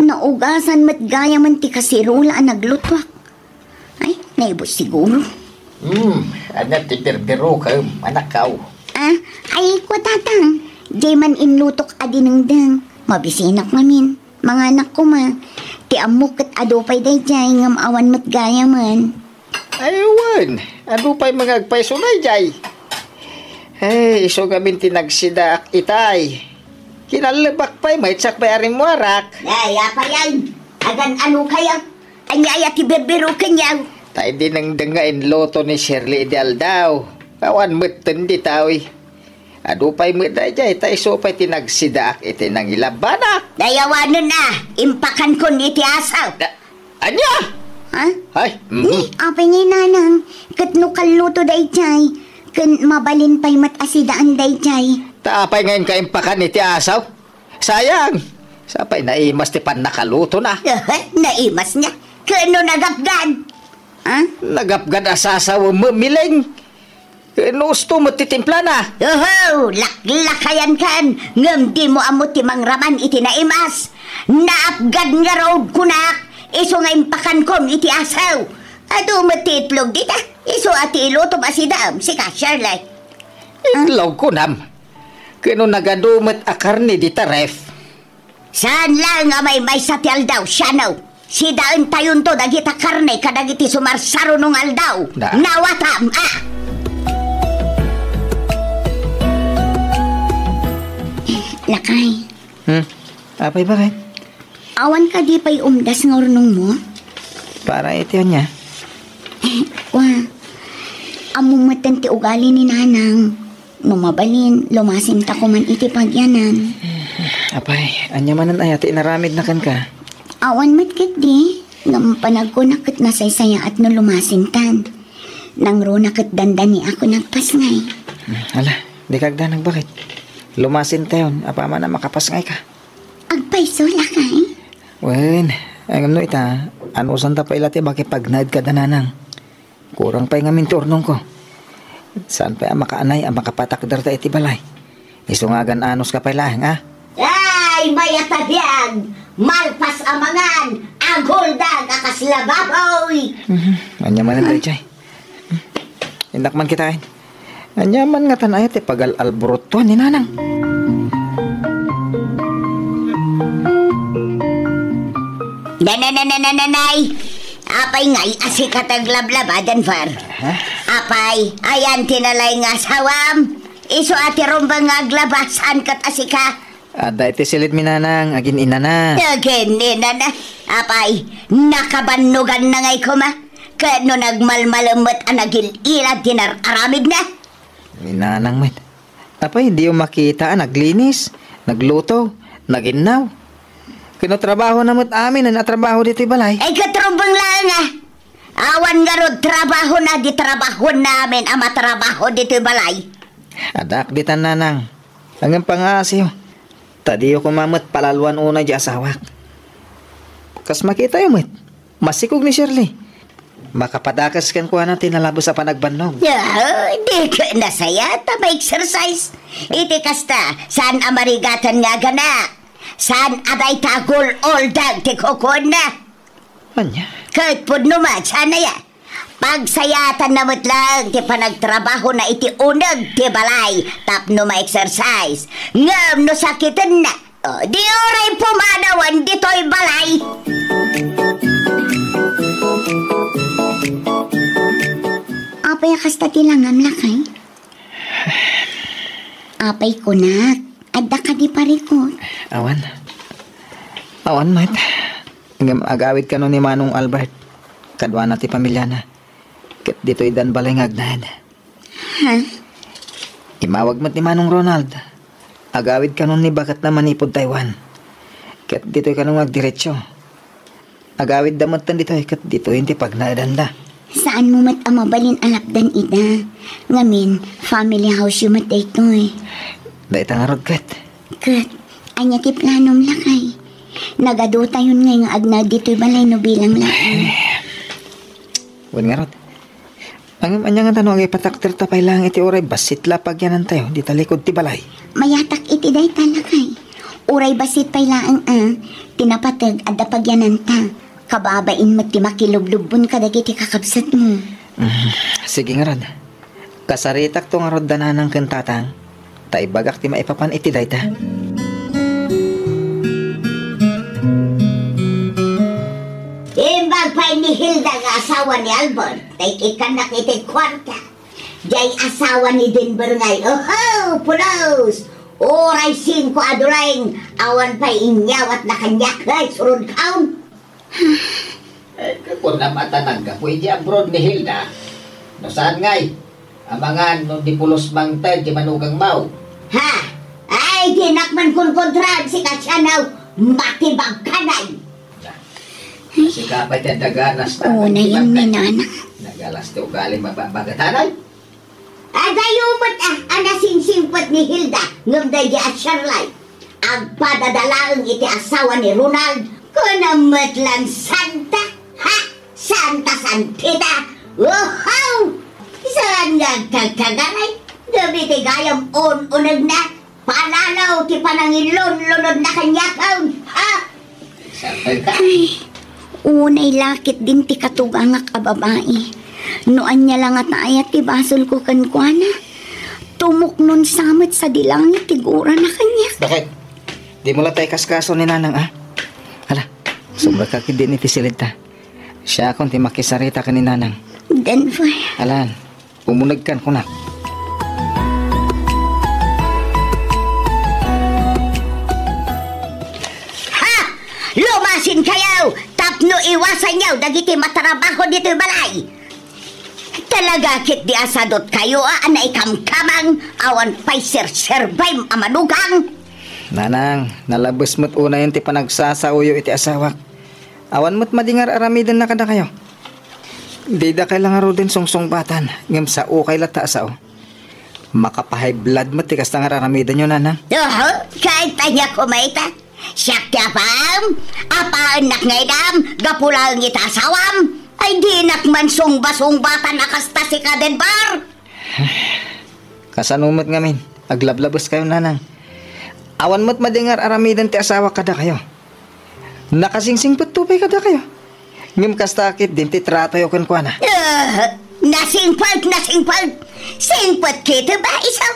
naugasan met gayamen ti kaserola a naglutuak. Ay, naibus siguro. Hmm, ania ti birbirokem, anakko? Ah, ay, kua, Tatang, diay man inlutok a dinengdeng. Mabisinak ngamin. Manganak koma. Ti ammok ket adu pay daydiay ngem awan met gayamen. Ay, wen, adu pay met nga agpayso daydiay. Ay, isu ngamin ti nagsidaak itay. Kinallebak pay, maysa pay a rimmuarak. Ay, apayan. Agan-ano kayo? Ania aya ti birbirokenyo? Tay dinengdeng nga inluto ni Shirley idi aldaw. Awan metten ditoy. Adu pay met daydiay, ta isu pay ti nagsidaak iti nangilabanak. Dayawanen a, impakankon iti asaw. Da-, ania? Ha? Ay, ni, mhm. Apay ngay, Nanang, ket no kalluto daydiay, ken mabalin pay met a sidaen daydiay. Ta apay ngay nga impakan iti asaw? Sayang! Sapay naimas ti pannakalutona. Naimas niya? Ken no nagapgan? Ha? Nagapgan a sasawem, Miling. Ken no usto met ti timplana. Oho, laklakayankan, ngem dimo ammo ti mangraman iti naimas. Naapgan ngarud kunak, isu nga impakankon iti asaw. Adu met ti itlog dita, isu a ti ilutom a sidaem, sika, Shirley. Itlog kunam? Ken no nagadu met a karne dita ref. Saan laeng a maymaysa ti aldaw, siano? Sidaentayonto dagita karne kadagiti sumarsaruno nga aldaw. Da. Nawatam, a! Lakay. Hmm? Apay, bakit? Awan kadi pay umdas nga urnongmo? Para iti ania? Wa, ammo metten ti ugali ni Nanang. No mabalin, lumasinta koman iti pagyanan. Apay, ania manen aya ti inaramidna kenka? Awan met ketdi, ngem panagkuna ket nasaysayaat no lumasintan. Nangruna ket dandani a kunagpasngay. Ala, dika agdanag, bakit? Lumasintayon, apaman a makapasngayka. Agpayso, lakay? Wen, ngem no ita, anusanta pay la ti makipagnaed kada Nanang. Kurang pay ngamin ti urnongko. Saan pay a makaanay a makapatakder ta iti balay. Isu nga agan-anos ka pay laeng, a? Ay, mayat a biag! Malpas a mangan, aguldag a kasla baboy! Mhm. Ania manen daydiay? Innak man kitaen. Ania man ngatan aya ti pagal-alborotoan ni Nanang? Nanananananay! Apay ngay a sika ti aglablaba, Denver? Ha? Apay, ayan ti nalaing nga asawam? Isu a ti rumbeng nga aglaba, saan ket a sika? Adda iti silidmi, nanang, agin-inana. Agin-inana? Apay, nakabannoganna ngay koma? Ket no nagmalmalem met a nagil-ilad ti nar-aramidna? Ni nanang met. Apay, diyo makita a naglinis, nagluto, naginnaw? Ken no trabahona met amin a trabaho ditoy balay? Ay, ket rumbeng laeng a. Awan ngarud trabahona, di trabahonamin a matrabaho ditoy balay. Addaak ditan, nanang. Ngem pangaasiyo. Ta diyo koma met palalwan unay di asawak. Kas makitayo met, masikog ni Shirley. Makapadakes kenkuana ti nalabes a panagbannog. Ah, di ket nasayaat a ma-exercise. Iti kasta, saan a marigatan nga agana. Saan a dayta gul-oldang ti kukuenna. Ania? Ket pudno met, saan aya? Pagsayaatanna met laeng ti panagtrabahona iti uneg ti balay tapno ma-exercise. Ngem no sakitenna, o, di uray pumanawen ditoy balay. Apay a kasta ti langam, lakay? Apay kunak, adda kadi parikut? Awan. Awan met. Ngem agawid kano ni Manong Albert. Kaduana ti pamiliana. Ket ditoy dan balay nga agnaed. Ha? Imawag met ni Manong Ronald. Agawid kano ni baketna manipud Taiwan. Ket ditoy kano nga agdiretso. Agawidda metten ditoy ket ditoy ti pagnaedanda. Saanmo met a mabalin a lapdan ida. Ngamin, family house yo met daytoy. Dayta ngarud ket. Ket, ania ti planom, lakay? Nagadutayon ngay nga agnaed ditoy balay no bilang laeng. Wen ngarud. Ngem ania ngata no agipatakderta pay laeng iti uray bassit la pagyanantayo dita likud ti balay? Mayatak iti dayta, lakay. Uray bassit pay laeng a, ti napateg adda pagyananta. Kababain met ti makilublubbon kadagiti kakabsatmo. Mm, sige ngarud. Kasaritakto ngarud da nanang ken tatang. Ta ibagak ti maipapan iti dayta. Imbag pay ni Hilda nga asawa ni Albert, ta ikkannak iti kuarta. Diay asawa ni Denver ngay, oho, pulos! Uray singko a doleng, awan pay inyawatna kaniak, ay, surod kaon. Eh, kunam a ta naggapu iti abroad ni Hilda. No saan ngay? Amangan no di pulos mangted ti manugangmo. Ha? Ay, dinak man kunkontraan, sika Sianaw. Matibag ka, nay. Sika pay ti adaganas ta. Oo, nagtibag na. Nagalas ti ugali, mababagatanay. Adayo met a, a nasingsingpet ni Hilda ngem daydi a Shirley. Agpadada laeng iti asawa ni Ronald, kunam met lang santa, ha? Santa Santita! Uhaw! Saan nga agkagkagaray? Gapu iti gayam un-unegna, palalo ti panangilunlunodna kaniak, ha? Ay, unay la ketdin ti katugangak a babai. No ania la ngata aya ti basolko kenkuana, tumuknon sa met sadi langit ti gurana kaniak. Bakit? Dimo la ta ikaskaso ni Nanang, a? Ala, sumrekka ketdin iti silidta. Siakon ti makisarita ken ni Nanang. Denver. Alan. Umunegkan, kunak. Ha! Lumasinkayo tapno iwasanyo dagiti matrabaho ditoy balay. Talaga ketdi a sadutkayo a naikamkamang, awan pay serserbem a manugang. Nanang, nalabes met unayen ti panagsasaoyo iti asawak. Awan met madi nga ar-aramidenna kadakayo. Didakay la ngaruden sungsungbatan, ngem saokay latta a sao. Makapahay blood met ti kasta nga ar-aramidenyo, Nanang. Oho, kahit ania koma ita. Siak ti apam, apaennak nga idam, gapu laeng ita asawam. Ay, dinak man sungba-sungbatan a kasta sika, Denver. Kasano met ngamin? Aglablabeskayo, Nanang. Awan met madi nga ar-aramiden ti asawak kadakayo. Nakasinsinpetto pay kadakayo. Ngem kasta ketdin ti tratoyo kenkuana. Ah, nasingpet, nasingpet! Singpet ketdi ba isu?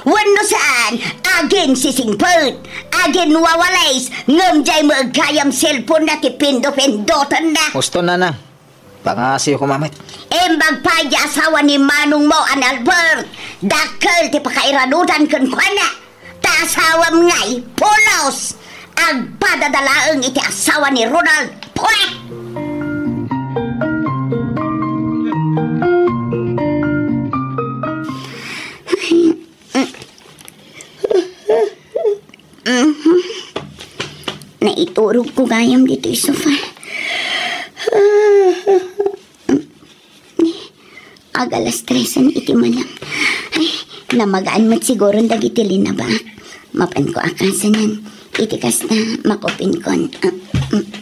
Wenno saan, aginsisingpet, aginwawalis, ngem diay met gayam cellphone-na ti pindo-pindotenna. Husto, Nanang. Pangasiw ko, Mama. Imbag pay di asawa ni manongmo a ni Albert. Dakkel ti pakairanudan kenkuana. Ta asawam ngay, pulos. Agpadada laeng iti asawa ni Ronald. Pwet! Naiturogko gayam ditoy sofa. Ag alas tresen iti malam. Ay, namagaan met siguron dagiti linabaak. Mapanko a kasanen. Iti kasta, makupinkon. Ah, mm.